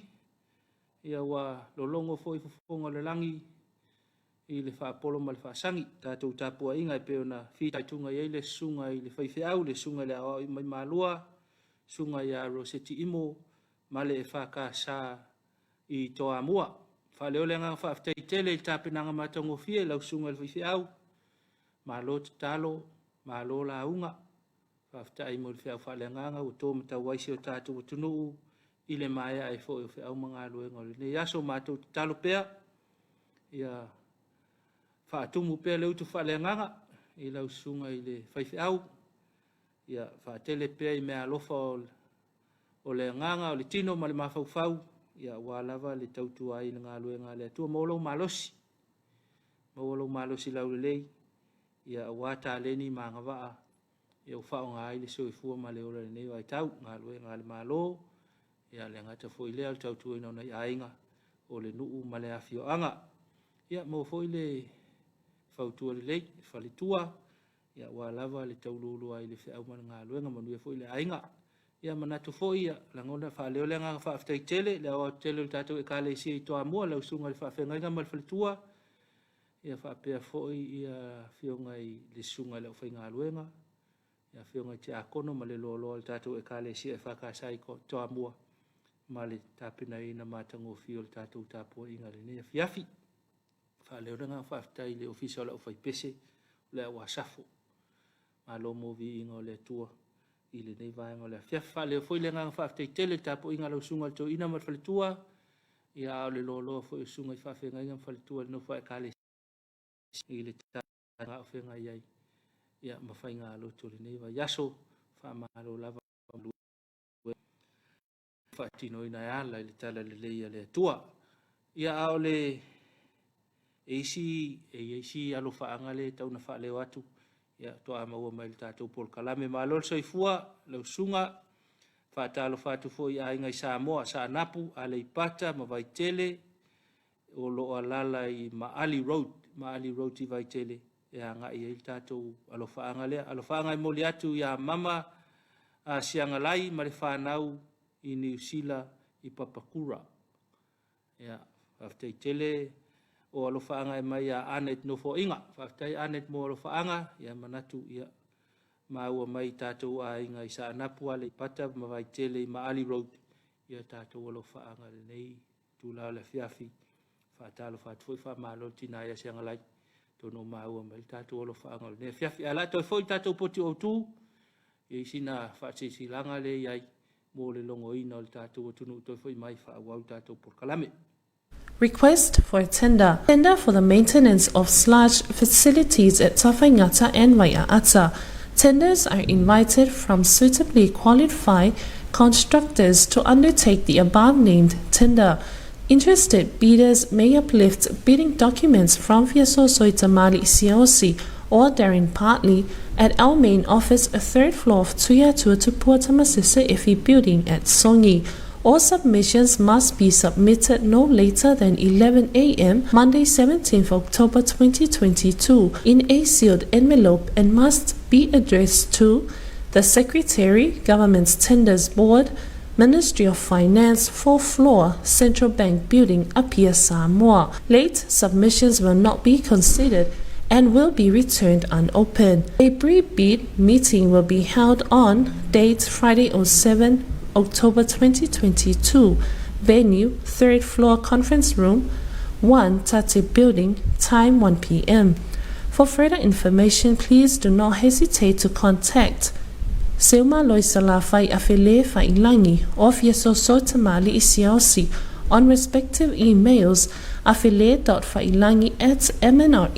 ia ua lologo foi fofoga o le lagi i le faapolo ma le faasagi. Tatou tapuaiga e pei ona fitaituga i ai le susuga i le faifeau, le susuga i le aoao mai Malua, susuga ia Roseti Imo ma le EFKS i Toamua. Faaleo le agaga faafetai tele i le tapenaga matagofie i lau susuga i le faifeau. Malo tatalo, malo lauga. Faafetai mo le feau faaleagaga ua to matau ai si o tatou atunuu i le maea ai foi o feau ma galuega o lenei aso. Matou tatalo pea ia faatumu pea le utu faaleagaga i lau susuga i le faifeau, ia faatele pea i meaalofa o le agaga, o le tino ma le mafaufau, ia aua lava le tautua ai i le galuega a le Atua. Maua lou malosi, maua lou malosi laulelei, ia aua taleni ma agavaa ia ua faaaoga ai le soifua ma le ola i lenei vaitau, galuega a le Malo, ia le gata foi lea o le tautuaina o nai aiga, o le nuu ma le afioaga. Ia maua foi le fautua lelei, le faletua, ia aua lava le tauluulua ai i le feau ma le galuega, manuia foi le aiga. Ia manatu foi, ia lagona faaleo le agaga faafetai tele i le aoaotetele o le tatou Ekalesia i Toamua, lau susuga i le faafeagaiga ma le faletua, ia faapea foi ia afioga i le susuga i le aufaigaluega, le afioga i Tiakono ma le loaloa o le tatou Ekalesia EFKS i Toamua, ma le tapenaina matagofie o le tatou tapuaiga i lenei afiafi. Faaleo le agaga faafetai i le Ofisa o le Aufaipese o le Au Asafo. Malo mo viiga o le Atua i lenei vaega o le afiafi. Faaleo foi le agaga faafetai tele i le tapuaiga a lau susuga i le Toeaina ma le faletua, ia a o le loaloa foi o susuga i faafeagaiga ma faletua i le nofo a Ekalesia i le taga o feagai ai ia ma faigalotu o lenei vaiaso. Faamalo lava faatinoina e ala i le talalelei a le Atua. Ia a o le e isi e i ai si alofaaga lea e tau na faaleo atu ia toa maua mai le tatou polokalame. Malo le soifua lau susuga. Faatalofa atu foi i aiga i Samoa, Saanapu, Aleipata ma Vaitele o lo o alaala i Maali Road, Maali Road i Vaitele e agai ai le tatou alofaaga lea. Alofaaga e momoli atu ia Mama a Siagalai ma le fanau i Niu Sila i Papakura. Ia, faafetai tele o alofaaga e mai ia Anet Nofoaiga. Faafetai Anet mo alofaaga, ia manatu ia maua mai i tatou aiga i Saanapu, Aleipata ma Vaitele i Maali Road ia tatou alofaaga i lenei itula o le afiafi. Faatalofa atu foi, faamalo le tina ia Siagalai, atonu o maua mai le tatou alofaaga o lenei afiafi. Ae o le a toe foi le tatou potu autu i sina faasilasilaga lea i ai mo le logoina o le tatou atunuu toe foi mai faaauau le tatou polokalame. Request for a tender. Tender for the maintenance of sludge facilities at Tafaigata and Waiaata. Tenders are invited from suitably qualified constructors to undertake the above-named tender. Interested bidders may uplift bidding documents from Fiasoso Tamali Siaosi or Darren Partley at our main office, third floor of Tuia Tuatupua Tamasese Efi building at Songi. All submissions must be submitted no later than 11 a.m. Monday, 17th October 2022 in a sealed envelope and must be addressed to the Secretary, Government's Tenders Board, Ministry of Finance, 4th floor, Central Bank Building, Apia, Samoa. Late submissions will not be considered and will be returned unopened. A pre-bid meeting will be held on date Friday 07 October 2022. Venue, 3rd floor conference room, 1 Tate Building, time 1 p.m. For further information, please do not hesitate to contact Seuma Loisalafai Afele Failangi or Fiesoso Tamali Isiaosi on respective emails afele.failangi at mnre.gov.ws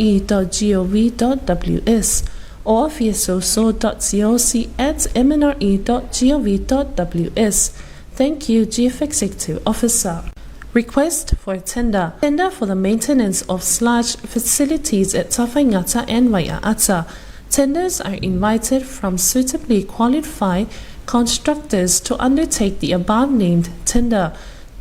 or fiesoso.siosi at mnre.gov.ws. Thank you, Chief Executive Officer. Request for a tender. Tender for the maintenance of sludge facilities at Tafaigata and Waiaata. Tenders are invited from suitably qualified constructors to undertake the above-named tender.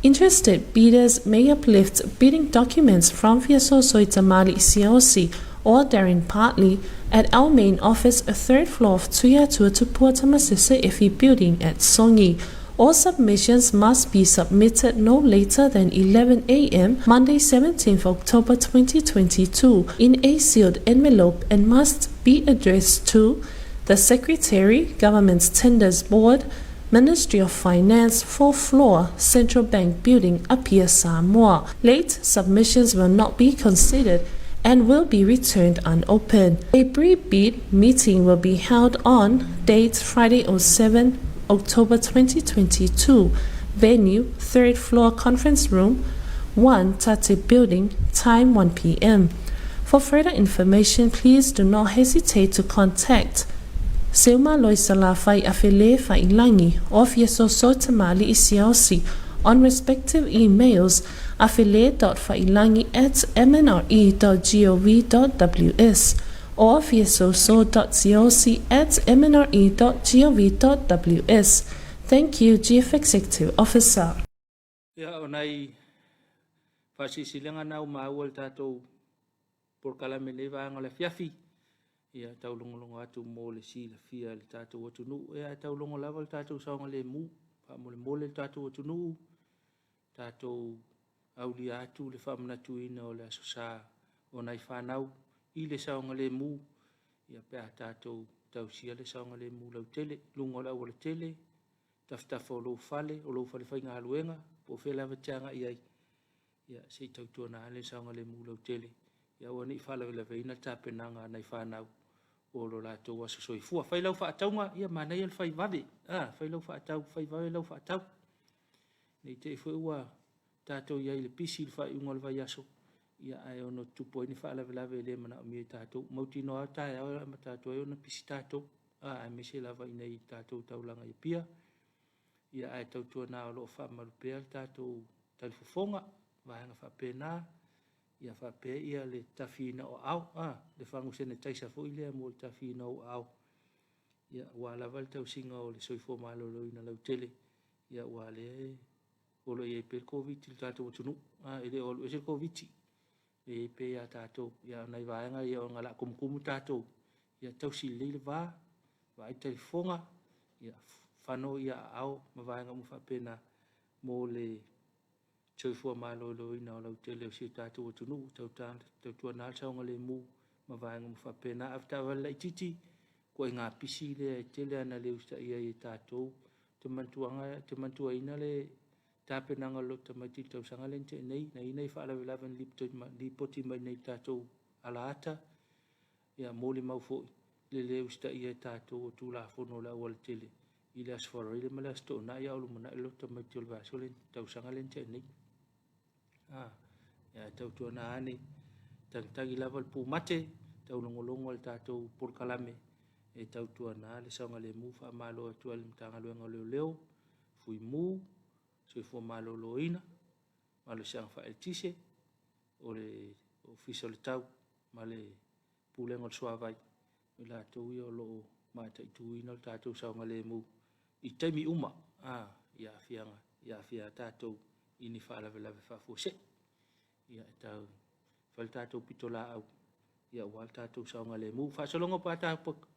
Interested bidders may uplift bidding documents from Fiasoso Tamali Siaosi or Darren Partley at our main office, third floor of Tuia Tuatupua Tamasese Efi Building at Songi. All submissions must be submitted no later than 11 a.m. Monday, 17th October 2022, in a sealed envelope and must be addressed to the Secretary, Government's Tenders Board, Ministry of Finance, 4th floor, Central Bank Building, Apia, Samoa. Late submissions will not be considered and will be returned unopened. A pre-bid meeting will be held on date Friday 07 October 2022. Venue, 3rd floor conference room, 1 Tate Building, time 1 p.m. For further information, please do not hesitate to contact Seuma Loisala Fai Afele Failangi or Fiesoso Tamali Isiausi on respective emails afele.failangi at mnre.gov.ws or fiesoso.coc at mnre.gov.ws. Thank you, Chief Executive Officer. Ia, o nai faasilasilaga na ua maua i le tatou polokalame i lenei vaega o le afiafi, ia taulogologo atu mo le silafia e le tatou atunuu. Ia ae taulogo lava le tatou saogalemu, faamolemole le tatou atunuu, tatou aulia atu le faamanatuina o le Aso Sa o nai fanau i le saogalemu, ia pe a tatou tausia le saogalemu lautele, luga o le aualatele, tafatafa o lou fale, o lou fale faigaluega, po o fea lava e te agai ai, ia se i tautuana ane le saogalemu lautele, ia aua ne i faalavelaveina le tapenaga a nai fanau o lo latou aso soifua. Fai lau faatauga, ia manaia le fai vave, a, fai lau faatau, fai vave lau faatau. Ne i te i foi ua tatou i ai i le pisi i le faaiuga o le vaiaso, ia ae ono tutupu ai ni faalavelave e le manaomia e tatou. Mautinoa lava taeao e amata atu ai ona pisi tatou, a, aemaise lava i inei i le tatou taulaga i Apia. Ia ae tautuana o lo o faamalu pea le tatou talifofoga, vaega faapena, ia faapea ia le tafiina o aao, a, le fagu senetaisa foi lea mo le tafiina o aao, ia aua lava le tausiga o le soifua maloloina lautele, ia aua lea o lo o i ai pea le Koviti i le tatou atunuu. A, e le o alu ese le Koviti, e i ai pea ia tatou. Ia o nai vaega ia ona o le a tumutumu tatou, ia tausi lelei le va, vaai talifofoga, ia fano ia aao ma vaega uma faapena mo le soifua maloloina o lautele o si o tatou atunuu, tautuana le saogalemu ma vaega uma faapena. Avetaavale laitiiti, ituaiga pisi lea e tele lava ina le usitaia ai e tatou. Ou te manatuaga, te manatuaina le tapenaga o le loto tamaiti i le tausaga lea na tea nei, na i ai nai faalavelave na lipoti mai nei i le tatou alaata, ia molimau foi le le usitaia e tatou o Tulafono o le aualatele i le Aso Faraile ma le Aso Toonai a o lumanai le loto tamaiti o le vaiaso lea, tausaga lea na tea nei. Ah, ia tautuana ane, tagitagi lava le pumate, taulogologo a le tatou polokalame e tautuana le saogalemu. Faamalo atu ai le Matagaluega o Leoleo, Fuimu, Soifua Maloloina, Malosiaga Faaeletise, o le Ofisa o le Tau ma le Pulega o le Suavai, o i latou ia o lo o mataituina le tatou saogalemu i taimi uma, a, i aafiaga, i aafia tatou i ni faalavelave faafuasei. Ia, e tau fai le tatou pitolaau, ia aua le tatou saogalemu. Faasologa pa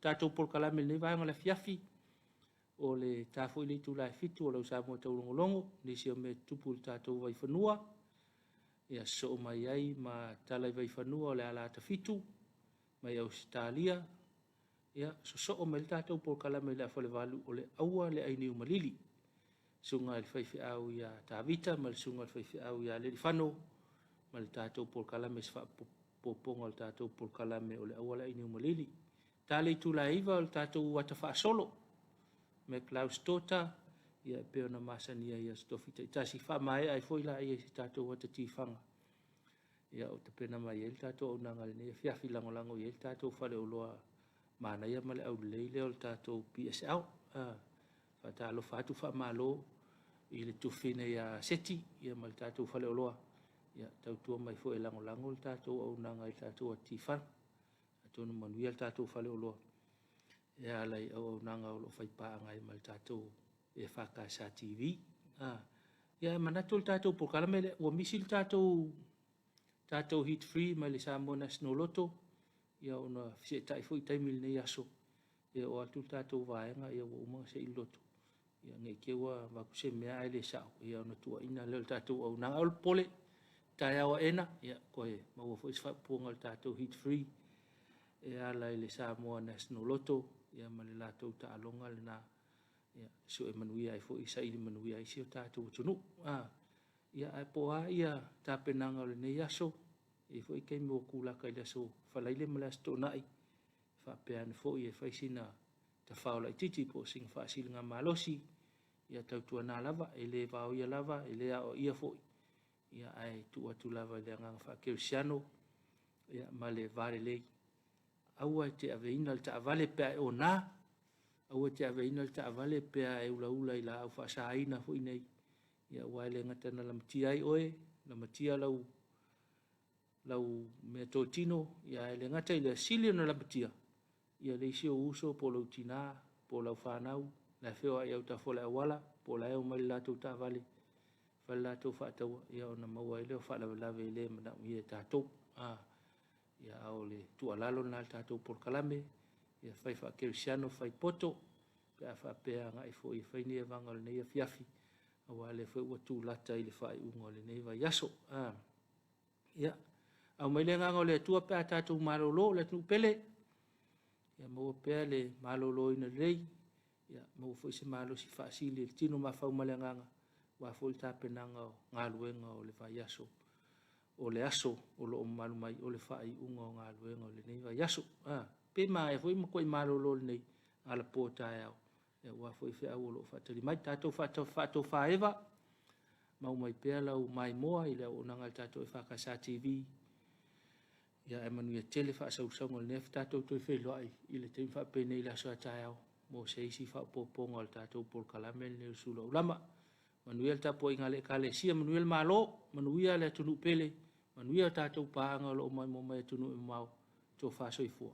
tatou polokalame i lenei vaega o le afiafi, o le ta foi le itula e 7 o lau Samoa taulogologo, nisi o mea tutupu i le tatou vaifanua, ia sosoo mai ai ma tala i vaifanua o le ala ata 7 mai Ausetalia, ia sosoo mai le tatou polokalame i le afa le 8 o le aua le ainiu malili. Susuga i le faifeau ia Tavita ma le susuga i le faifeau ia Lelifano ma le tatou polokalame se faapopoga o le tatou polokalame o le aua le ainiu malili. Ta le itula e 9 o le tatou ata faasolo MacLeod's Daughter, ia e pei ona masania i aso tofi taitasi. Faamaea ai foi laia i se tatou ata tifaga. Ia o tapena mai ai le tatou auaunaga i lenei afiafi, lagolago i ai le tatou faleoloa manaia ma le aulelei lea o le tatou PSL. Faatalofa atu, faamalo i le tufine ia Seti ia ma le tatou faleoloa. Ia tautua mai foi e lagolago le tatou auaunaga i le tatou ata tifaga. Atonu manuia le tatou faleoloa e ala i auaunaga o lo o faipaaga ai ma le tatou EFKS TV. Ia, e manatu le tatou polokalame lea, ua misi le tatou heat free mai le Samoa National Lotto. Ia ona feseetai foi taimi i lenei aso, ia oo atu le tatou vaega ia ua uma ona sei le loto, ia ne i te i ua avatu se mea ae le sao, ia ona tuuaina lea o le tatou auaunaga. Aua le popole, taeao aena, ia toe maua foi se faaupuga o le tatou Heat Free e ala i le Samoa National Lotto ia ma le latou taaloga lena, ia sue manuia ai foi, saili manuia ai si o tatou atunuu. Ah, ia ae po o a ia tapenaga o lenei aso, e i ai foi taimi ua tulaka i le aso Faraile ma le aso Toonai, e faapea ane foi e fai sina tafao laitiiti po o sina faasiligamalosi, ia tautuana lava, e le vaoia lava, e le aoaia foi, ia ae tuu atu lava i le agaga faakerisiano ia ma le va lelei. Aua e te aveina le taavale pe a e ona, aua e te aveina le taavale pe a e ulaula i laau faasaina foi nei, ia aua e le gata na lamatia ai oe, lamatia lau lau meatotino, ia ae le gata i lea, sili ona lamatia ia le isi ou uso po o lou tina po o lau fanau la e feoai i autafa o le auala po o la e omai i le latou taavale fai le latou faataua ia ona maua ai lea o faalavelave e le manaomia e tatou. A, ia a o le tuualalo lena a le tatou polokalame, ia fai faakerisiano, fai poto pe a faapea e agai foi e fai ni evaga o lenei afiafi aua o lea foi ua tulata i le faaiuga o lenei vaiaso. A, ia, aumai le agaga o le Atua pe a tatou malolo le atunuu pele. Ia maua pea le maloloina lelei, ia maua foi se malosi faasili i le tino mafau ma le agaga, aua foi le tapenaga o galuega o le vaiaso, o le aso o lo o mamalu mai o le faaiuga o galuega o lenei vaiaso. Ah, pe maea foi matuai malolo lenei alapo taeao, aua foi feau o lo o faatali mai. Tatou faatofa Eva, mau mai pea lau maimoa i le auaunaga a le tatou EFKS TV. Ia ae manuia tele faasausauga o lenei afi. Tatou toe feiloai i le taimi faapenei i le aso a taeao mo se isi faaopoopoga o le tatou polokalame lenei o le Sula Ulama. Manuia le tapuaiga a le Ekalesia, manuia le Malo, manuia le atunuu pele, manuia tatou paaga o lo o maimoa mai atunuu e mamao. Tofa soifua.